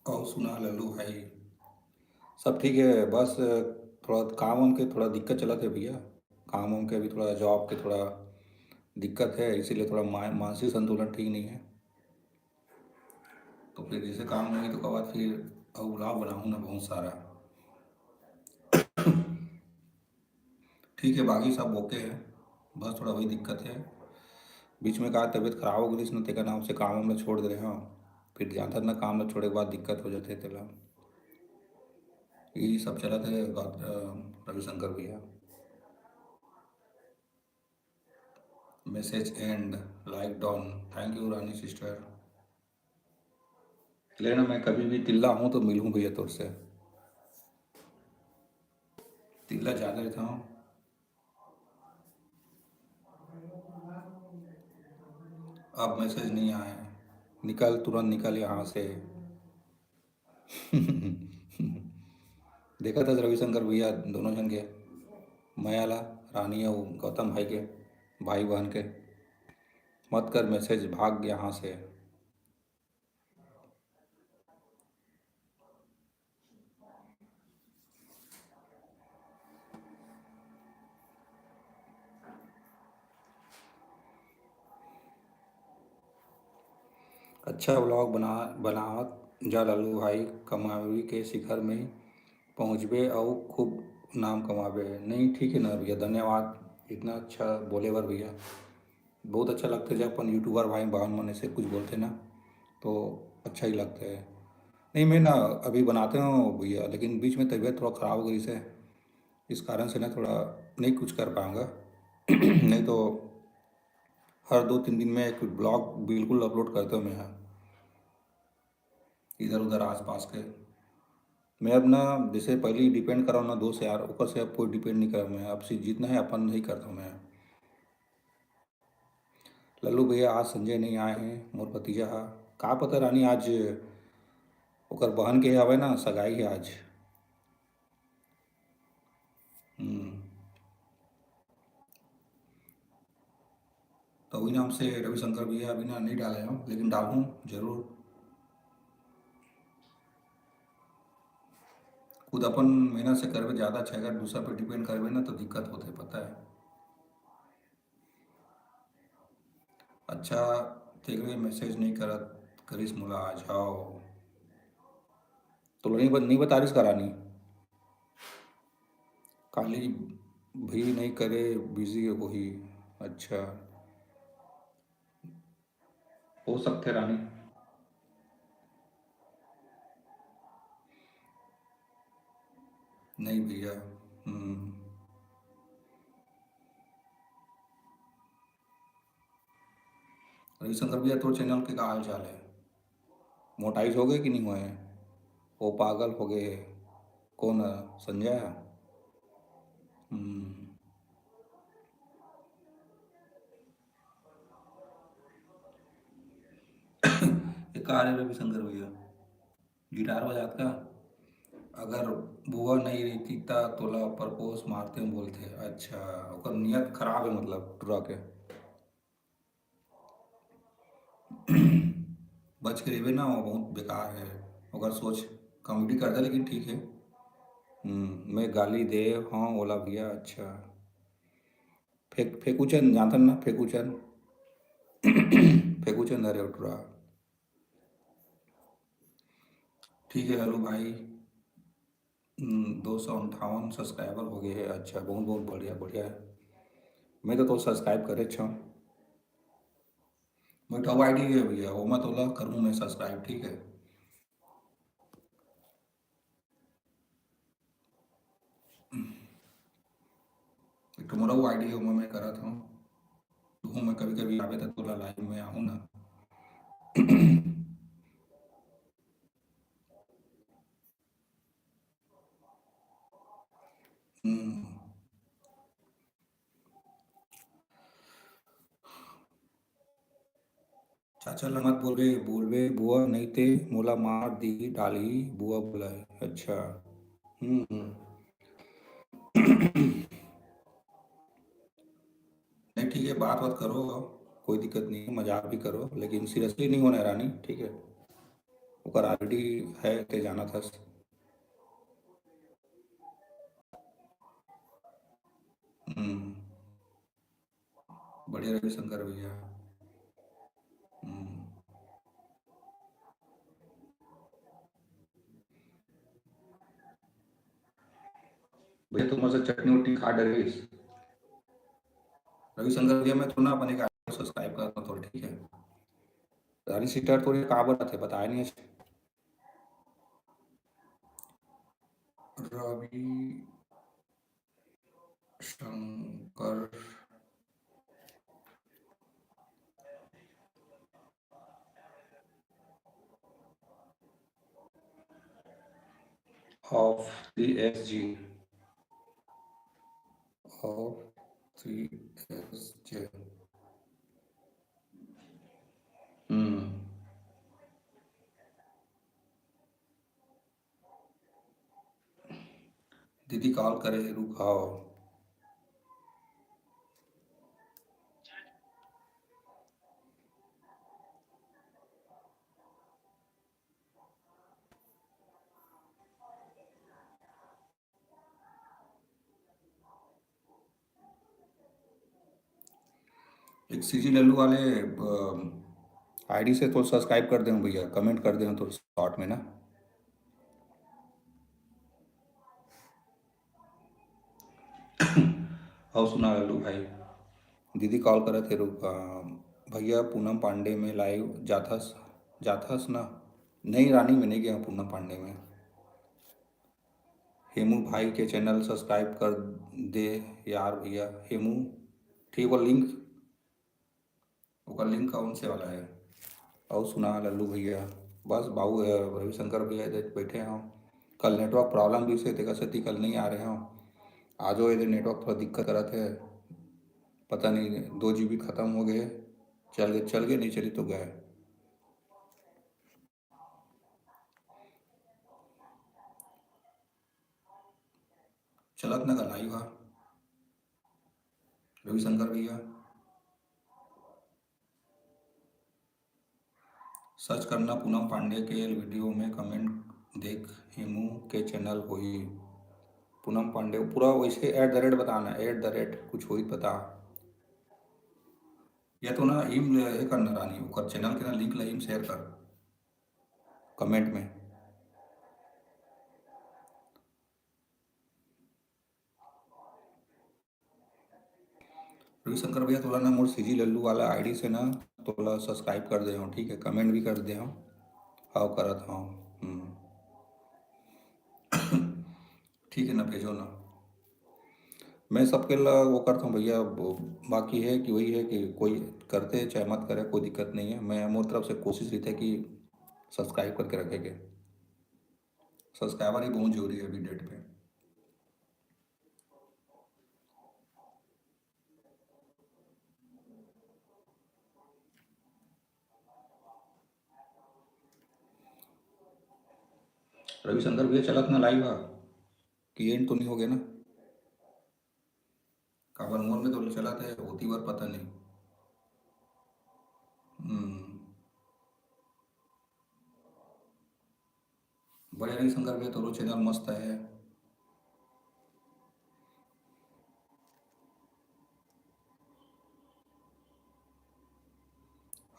अउ सुना लल्लू भाई, सब ठीक है, बस थोड़ा काम वाम के थोड़ा दिक्कत चलत है भैया, काम वाम के अभी थोड़ा जॉब के थोड़ा दिक्कत है, इसीलिए थोड़ा मा-, मानसिक संतुलन ठीक नहीं है। तो फिर जैसे काम नहीं तो ओकर बाद फिर अउ ब्लॉग बनाऊँ ना बहुत सारा। ठीक है, बाकी सब ओके है, बस थोड़ा वही दिक्कत है। बीच में का तबीयत खराब हो गई थी ना, तेकर नाम से काम वाम ला छोड़ दे रहे हैं। फिर जानता ना, काम ला छोड़े के बाद दिक्कत हो जाते तेला। यही सब चलत है बात, अ, रविशंकर भैया। Message end, like done। Thank you Rani sister. लेना, मैं कभी भी तिल्ला हूँ तो मिलूँ भैया तोर से। तिल्ला ज्यादा रहता हूँ। अब मैसेज नहीं आए, निकल, तुरंत निकल यहाँ से। देखा था रविशंकर भैया दोनों जन के मया ला, रानी अउ गौतम भाई के, भाई बहन के। मत कर मैसेज, भाग यहाँ से। अच्छा व्लॉग बना, बनावत जा लालू भाई, कमावी के शिखर में पहुँचबे अउ खूब नाम कमाबे। नहीं, ठीक है ना भैया, धन्यवाद इतना अच्छा बोले बर भैया। बहुत अच्छा लगता है जब अपन यूट्यूबर भाई बहन मन ऐसे कुछ बोलते ना, तो अच्छा ही लगता है। नहीं, मैं ना अभी बनाते हूँ भैया, लेकिन बीच में तबीयत थोड़ा ख़राब हो गई से, इस कारण से ना थोड़ा नहीं कुछ कर पाऊँगा। नहीं तो हर दो तीन दिन में एक ब्लॉग बिल्कुल अपलोड करता हूँ मैं यहाँ, इधर उधर आसपास के। मैं अब ना जैसे पहले डिपेंड कर रहा हूँ ना दोस्त यार, ऊपर से अब कोई डिपेंड नहीं कर रहा मैं, अब से जितना है अपन ही करता हूँ मैं। लल्लू भैया आज संजय नहीं आए हैं, मोर भतीजा हा। का पता रानी आज ओकर बहन के हवे ना, सगाई है आज। हम्म। तो वही नाम से रविशंकर भैया अभी ना नहीं डाले हो, लेकिन डालूँ जरूर। खुद अपन मेहनत से करबे ज़्यादा अच्छा है, अगर दूसरा पे डिपेंड करबे ना तो दिक्कत होते, पता है। अच्छा, तेकरे मैसेज नहीं करत, करिस मोला आज। हव। तो नहीं बत-, नहीं बता रिस का रानी? काली भी नहीं करे, बिजी होही। अच्छा, हो सकथे रानी। नहीं भैया। हम्म। रविशंकर भैया, तोर चैनल के का हाल चाल है? मोटाइज हो गए कि नहीं हुए? वो पागल हो गए है। कौन है? संजय है? हम्म। ये का रे रविशंकर भैया, गिटार बजात का? अगर बुआ नहीं रहती ता तोला प्रपोज मारते बोलते। अच्छा, ओकर नियत खराब है मतलब टुरा के। बच के रहिबे ना, वो बहुत बेकार है। ओकर सोच कॉमेडी करता, लेकिन ठीक है। हम्म, मैं गाली दे, हाँ, ओला भैया, अच्छा। फेक-, फेकुचंद, जानथन ना, फेकुचंद? फेकुचंद हरे टुरा। ठीक है, हेलो भाई। हम्म, दो सौ अंठावन subscriber हो गए हैं। अच्छा, बहुत, बहुत बढ़िया, बढ़िया है। मैं तो, तो subscribe करे छो। मैं तो ID है भैया, ओमा तोला करूँ मैं subscribe, ठीक है? एक ठो मोर अउ ID है, ओमा मैं करत हूँ। तू मैं कभी-कभी आवे त तोला live में आहूँ ना। हम्म। चाचा ला मत बोलबे, बोलबे बुआ, नइ ते मोला मार दी डालही बुआ बोला है। अच्छा। हम्म, हम्म। नहीं, ठीक है, बात बात करो, कोई दिक्कत नहीं है, मजाक भी करो, लेकिन seriously नहीं होना है रानी, ठीक है? ओकर already है, ते जानत हस। हम्म। बढ़िया रविशंकर भैया। हम्म। भैया, तुमन से चटनी उटनी खा डरिस। रविशंकर भैया, मैं तो ना अपन एक subscribe करता हूँ थोड़ा, ठीक है? रानी सिस्टर थोड़ी काबर आथे, बताए नहीं है। Ravi Shankar of three S G, of three S G। हम्म। दीदी call करे हे, रुक, हाँ। एक सीजी लल्लू वाले, अ, ID से तो subscribe कर देहूँ भैया, comment कर देहूँ तो short में ना। अउ सुना लल्लू भाई, दीदी call करत हे, रुक, अ, भैया पूनम पांडे में live जाथस, जाथस ना? नहीं रानी, मैं नहीं गया हूँ पूनम पांडे में। हेमू भाई के channel subscribe कर दे यार भैया। हेमू, ठीक, वो link, ओकर link कौन से वाला है? अउ सुना लल्लू भैया, बस बाबू, अ, रविशंकर भैया इधर बैठे हैं। कल network problem भी से, तेकर सेती कल नहीं आ रहे हो। आजो इधर network थोड़ा दिक्कत करत है, पता नहीं दो GB खत्म हो गए, चल गए, चल गए, नहीं चली तो गए। चलत ना का live हा रविशंकर भैया। Search करना पूनम पांडे के video में, comment देख हेमू के channel होही। पूनम पांडे पूरा वैसे at the rate बताना, at the rate कुछ होही बता। या तो ना ईम ये करना रानी, ओकर channel के ना link ला ईम share कर comment में। रविशंकर भैया, तोला ना मोर सीजी लल्लू वाला ID से ना तोला subscribe कर दे हूँ, ठीक है? Comment भी कर दे हूँ, हाव करत हूँ। हम्म। ठीक है ना, भेजो ना। मैं सबके ला वो करता हूँ भैया, वो बाकी है कि वही है कि कोई करते चाहे मत करे, कोई दिक्कत नहीं है। मैं मोर तरफ से कोशिश रही है कि subscribe करके रखे के। Subscriber ही बहुत जरूरी है अभी date पे। रविशंकर भैया, चलत ना live हा कि end तो नहीं हो गया ना? काबर मोर में तो चलत है, होती बार पता नहीं। हम्म। बढ़िया रही शंकर भैया, तोरो channel मस्त है।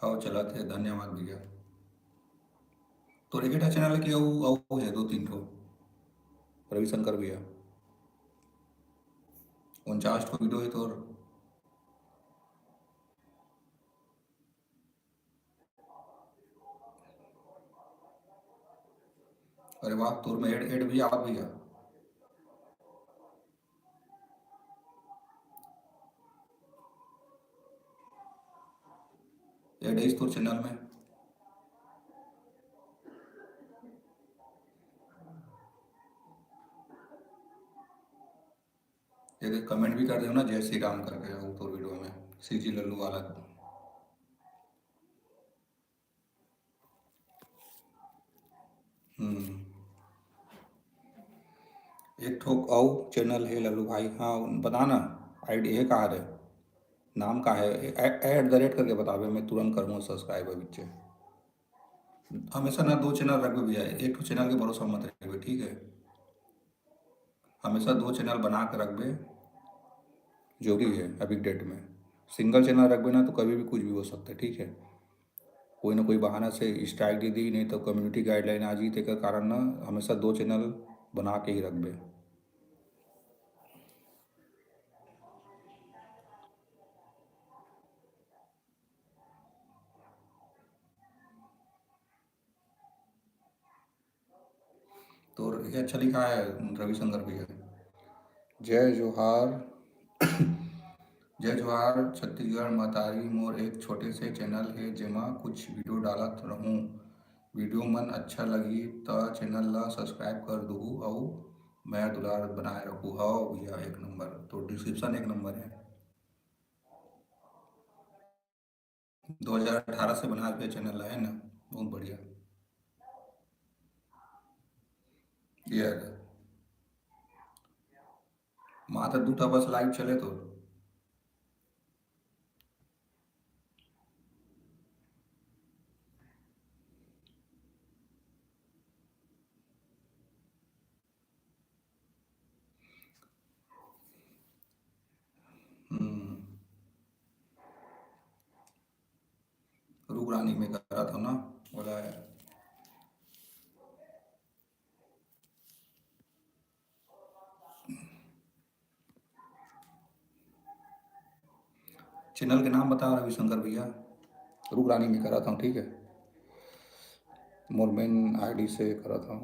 हव, चलत हे, धन्यवाद भैया। तोर एकेठा चैनल के अउ, अउ हे दो तीन ठो, रविशंकर भैया। उनचास ठो वीडियो हे तोर। अरे वाह, तोर में एड, एड भी आवत भैया। एड इस तोर चैनल में। एक कमेंट भी कर देव ना, जय श्री राम करके, वो तोर वीडियो में, सीजी लल्लू वाला। हम्म। एक ठो अउ चैनल हे लल्लू भाई, हाँ, बता ना, आईडी हे का रे, नाम का हे, एट द रेट करके बताबे, मैं तुरंत करबो सब्सक्राइब बिच्चे। हमेशा ना दो चैनल रखबे भैया, एक ठो चैनल के भरोसा मत रखबे, ठीक है? हमेशा दो चैनल बना के रखबे, जरूरी है अभी डेट में। सिंगल चैनल रखबे ना तो कभी भी कुछ भी हो सकता है, ठीक है? कोई ना कोई बहाना से स्ट्राइक दे दी, नहीं तो कम्युनिटी गाइडलाइन आ जी, तेकर कारण ना हमेशा दो चैनल बना के ही रखबे। तोर ये अच्छा लिखा है रविशंकर भैया। जय जोहार। जय जोहार छत्तीसगढ़ महतारी, मोर एक छोटे से चैनल हे जेमा कुछ वीडियो डालत रहूं। वीडियो मन अच्छा लगही त चैनल ला सब्सक्राइब कर दुहू अउ मया दुलार बनाए रखू। हव भैया, एक नंबर, तो डिस्क्रिप्शन एक नंबर है। दो हज़ार अठारह से बना के चैनल है ना, बहुत बढ़िया। ये मात्र दू ठा बस लाइव चले तो। हम्म। रुक रानी, मैं करत हूँ ना, बोला है। चैनल के नाम बता रविशंकर भैया। रुक रानी, मैं करत हूँ, ठीक है, मोर मेन आईडी से करत हूँ।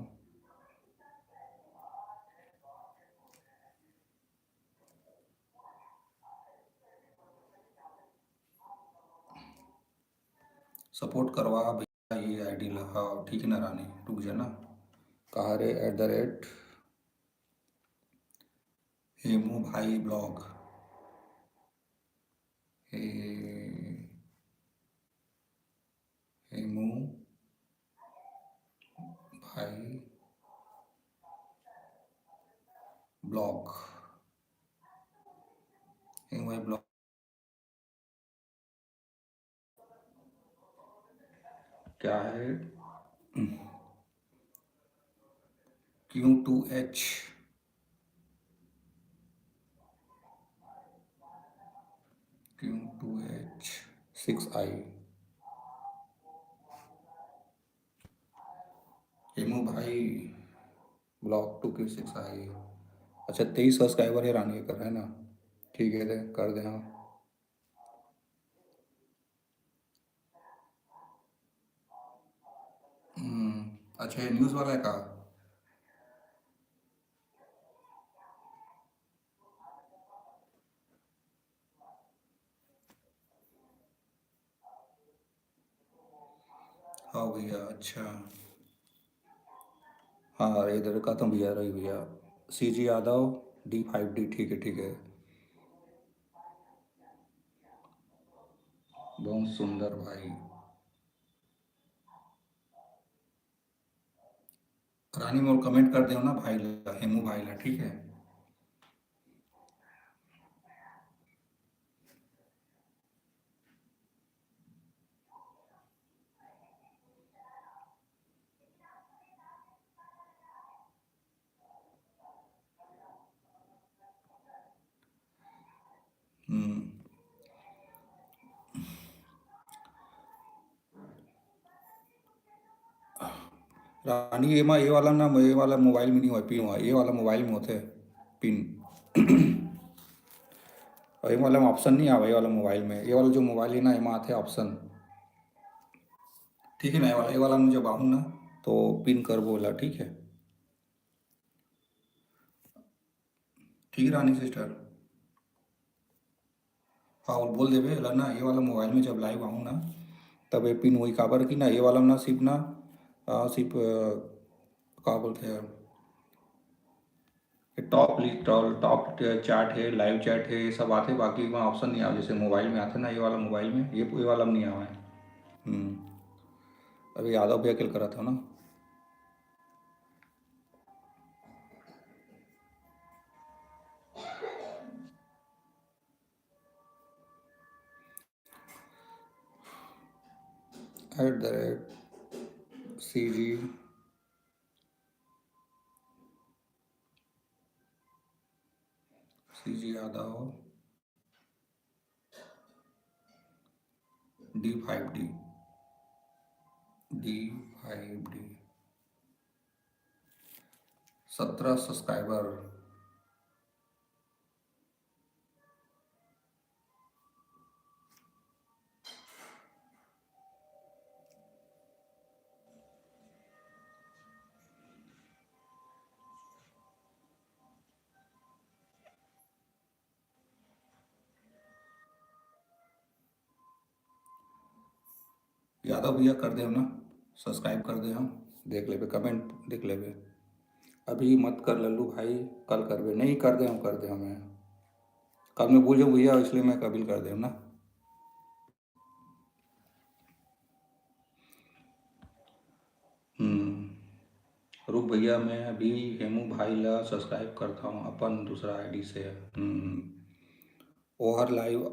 सपोर्ट करवा भैया ये आईडी ला। हाँ, ठीक है ना रानी, रुक जाना। कहा रे, एट द रेट हेमू भाई ब्लॉग। हे, हेमू भाई ब्लॉग, हेमू भाई ब्लॉग। क्या है? Q two H, Q two H six I. Hemu भाई blog two Q six I. अच्छा, तेईस सब्सक्राइबर है रानी कर, है ना? ठीक है, दे कर दे। हाँ। हम्म, अच्छा, ये न्यूज़ वाला है का? हाँ भैया, अच्छा। हाँ, इधर का तो भैया रही भैया, CG Yadav D five D, ठीक है, ठीक है। बहुत सुंदर भाई। रानी मोर कमेंट कर देव ना भाई ला, हेमू भाई ला, ठीक है। हम्म। रानी, एमा, ये वाला ना, ये वाला मोबाइल में नहीं होय पिन, ये वाला मोबाइल में होथे पिन। और ये वाला में ऑप्शन नहीं आवे, ये वाला मोबाइल में, ये वाला जो मोबाइल है ना, एमा आथे ऑप्शन। ठीक है ना, ये वाला, ये वाला में जब आहूँ ना, तो पिन करबो ला, ठीक है? ठीक है रानी सिस्टर। हाँ, और बोल देबे ला ना, ये वाला मोबाइल में जब लाइव आहूँ ना, तब ये पिन होही, काबर कि ना, ये वाला ना सिर्फ ना, आ, सिर्फ, आ, का बोलथे यार, top list, top, top chat है, लाइव चैट है, ये सब आथे, बाकी वहाँ ऑप्शन नहीं आवे, जैसे मोबाइल में आथे ना, ये वाला मोबाइल में, ये, ये वाला में नहीं आवे। हम्म, अभी यादव भैया के करत हो ना। At the rate C G C G Yadav, D five D, D five D, सत्रह सब्सक्राइबर। यादव भैया कर दे ना, सब्सक्राइब कर दे, हम देख लेबे, कमेंट देख लेबे। अभी मत कर लल्लू भाई, कल करबे। नहीं, कर दे हम, कर दे हमें। कल मैं भूल जाऊँ भैया, इसलिए मैं कभी कर दे ना। हम्म, रुक भैया, मैं अभी हेमू भाई ला सब्सक्राइब करता हूँ अपन दूसरा आईडी से। हम्म, ओहर लाइव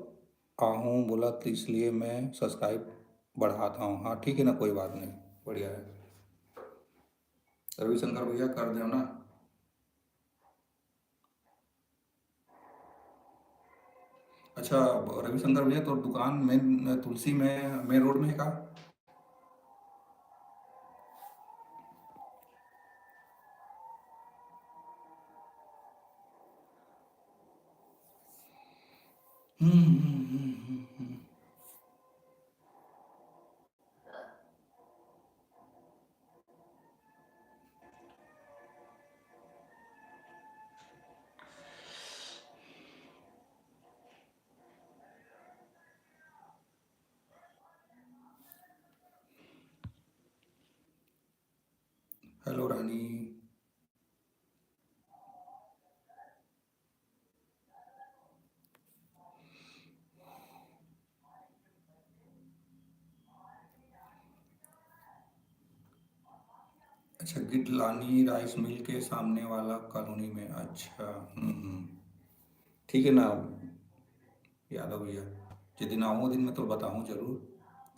आहूँ बोलत, इसलिए मैं सब्सक्राइब बढ़ाता हूँ। हाँ, ठीक है ना, कोई बात नहीं, बढ़िया है। रविशंकर भैया कर दो ना। अच्छा, रविशंकर भैया, तोर दुकान मेन तुलसी में, मेन रोड में है का? हम्म, हम्म, हम्म, हम्म, हम्म। हेलो रानी। अच्छा, गिडलानी राइस मिल के सामने वाला कॉलोनी में। अच्छा, हम्म, हम्म। ठीक है ना यादव भैया, जिस दिन आऊँ, दिन मैं तो बताऊँ जरूर।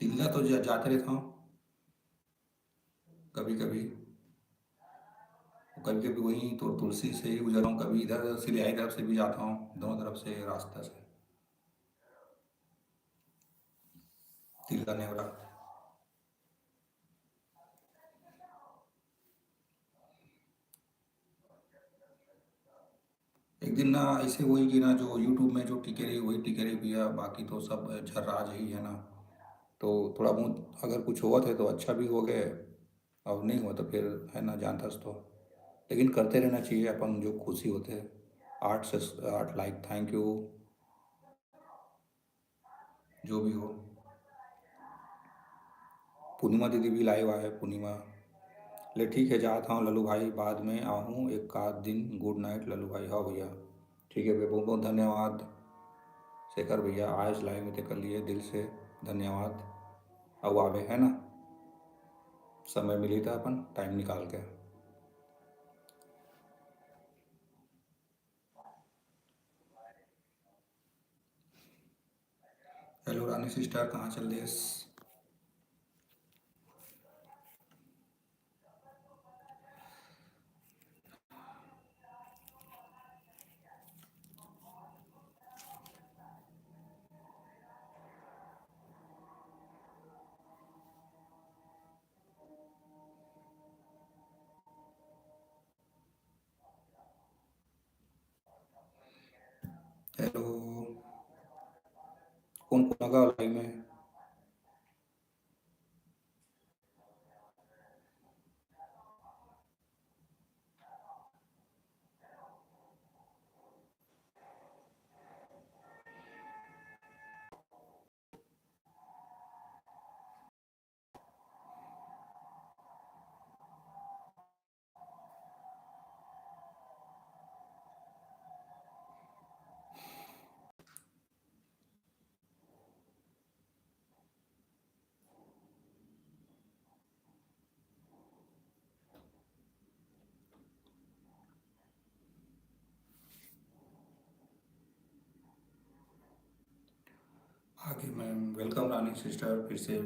दिल्ला तो जा, जाते रहता हूँ कभी कभी, कभी कभी वहीं तो तुलसी से ही गुजरता हूँ, कभी इधर सिलियाई तरफ से भी जाता हूँ, दोनों तरफ से रास्ता से। तिल्ला नेवरा। एक दिन ना ऐसे हुई कि ना, जो YouTube में जो टिके रही, वही टिके रही भैया, बाकी तो सब झर्राज ही है ना। तो थोड़ा बहुत अगर कुछ होवत है तो अच्छा भी हो गए, और नहीं हुआ तो फिर है ना, जानथस तो। लेकिन करते रहना चाहिए अपन जो खुशी होते हैं। आठ से आठ लाइक, thank you। जो भी हो। पूर्णिमा दीदी भी लाइव आए, पूर्णिमा। ले ठीक है, जात हूँ लल्लू भाई, बाद में आहूँ एक आध दिन। गुड नाइट लल्लू भाई। हाँ भैया, ठीक है भैया, बहुत बहुत धन्यवाद शेखर भैया, आज लाइव में तेकर लिए दिल से धन्यवाद। अब आवे है ना, समय मिली था अपन टाइम निकाल के। हेलो रानी सिस्टर, कहाँ चल देस? हेलो, कोन कोन लगा लाइन में? आगे मैम, वेलकम रानी सिस्टर, फिर से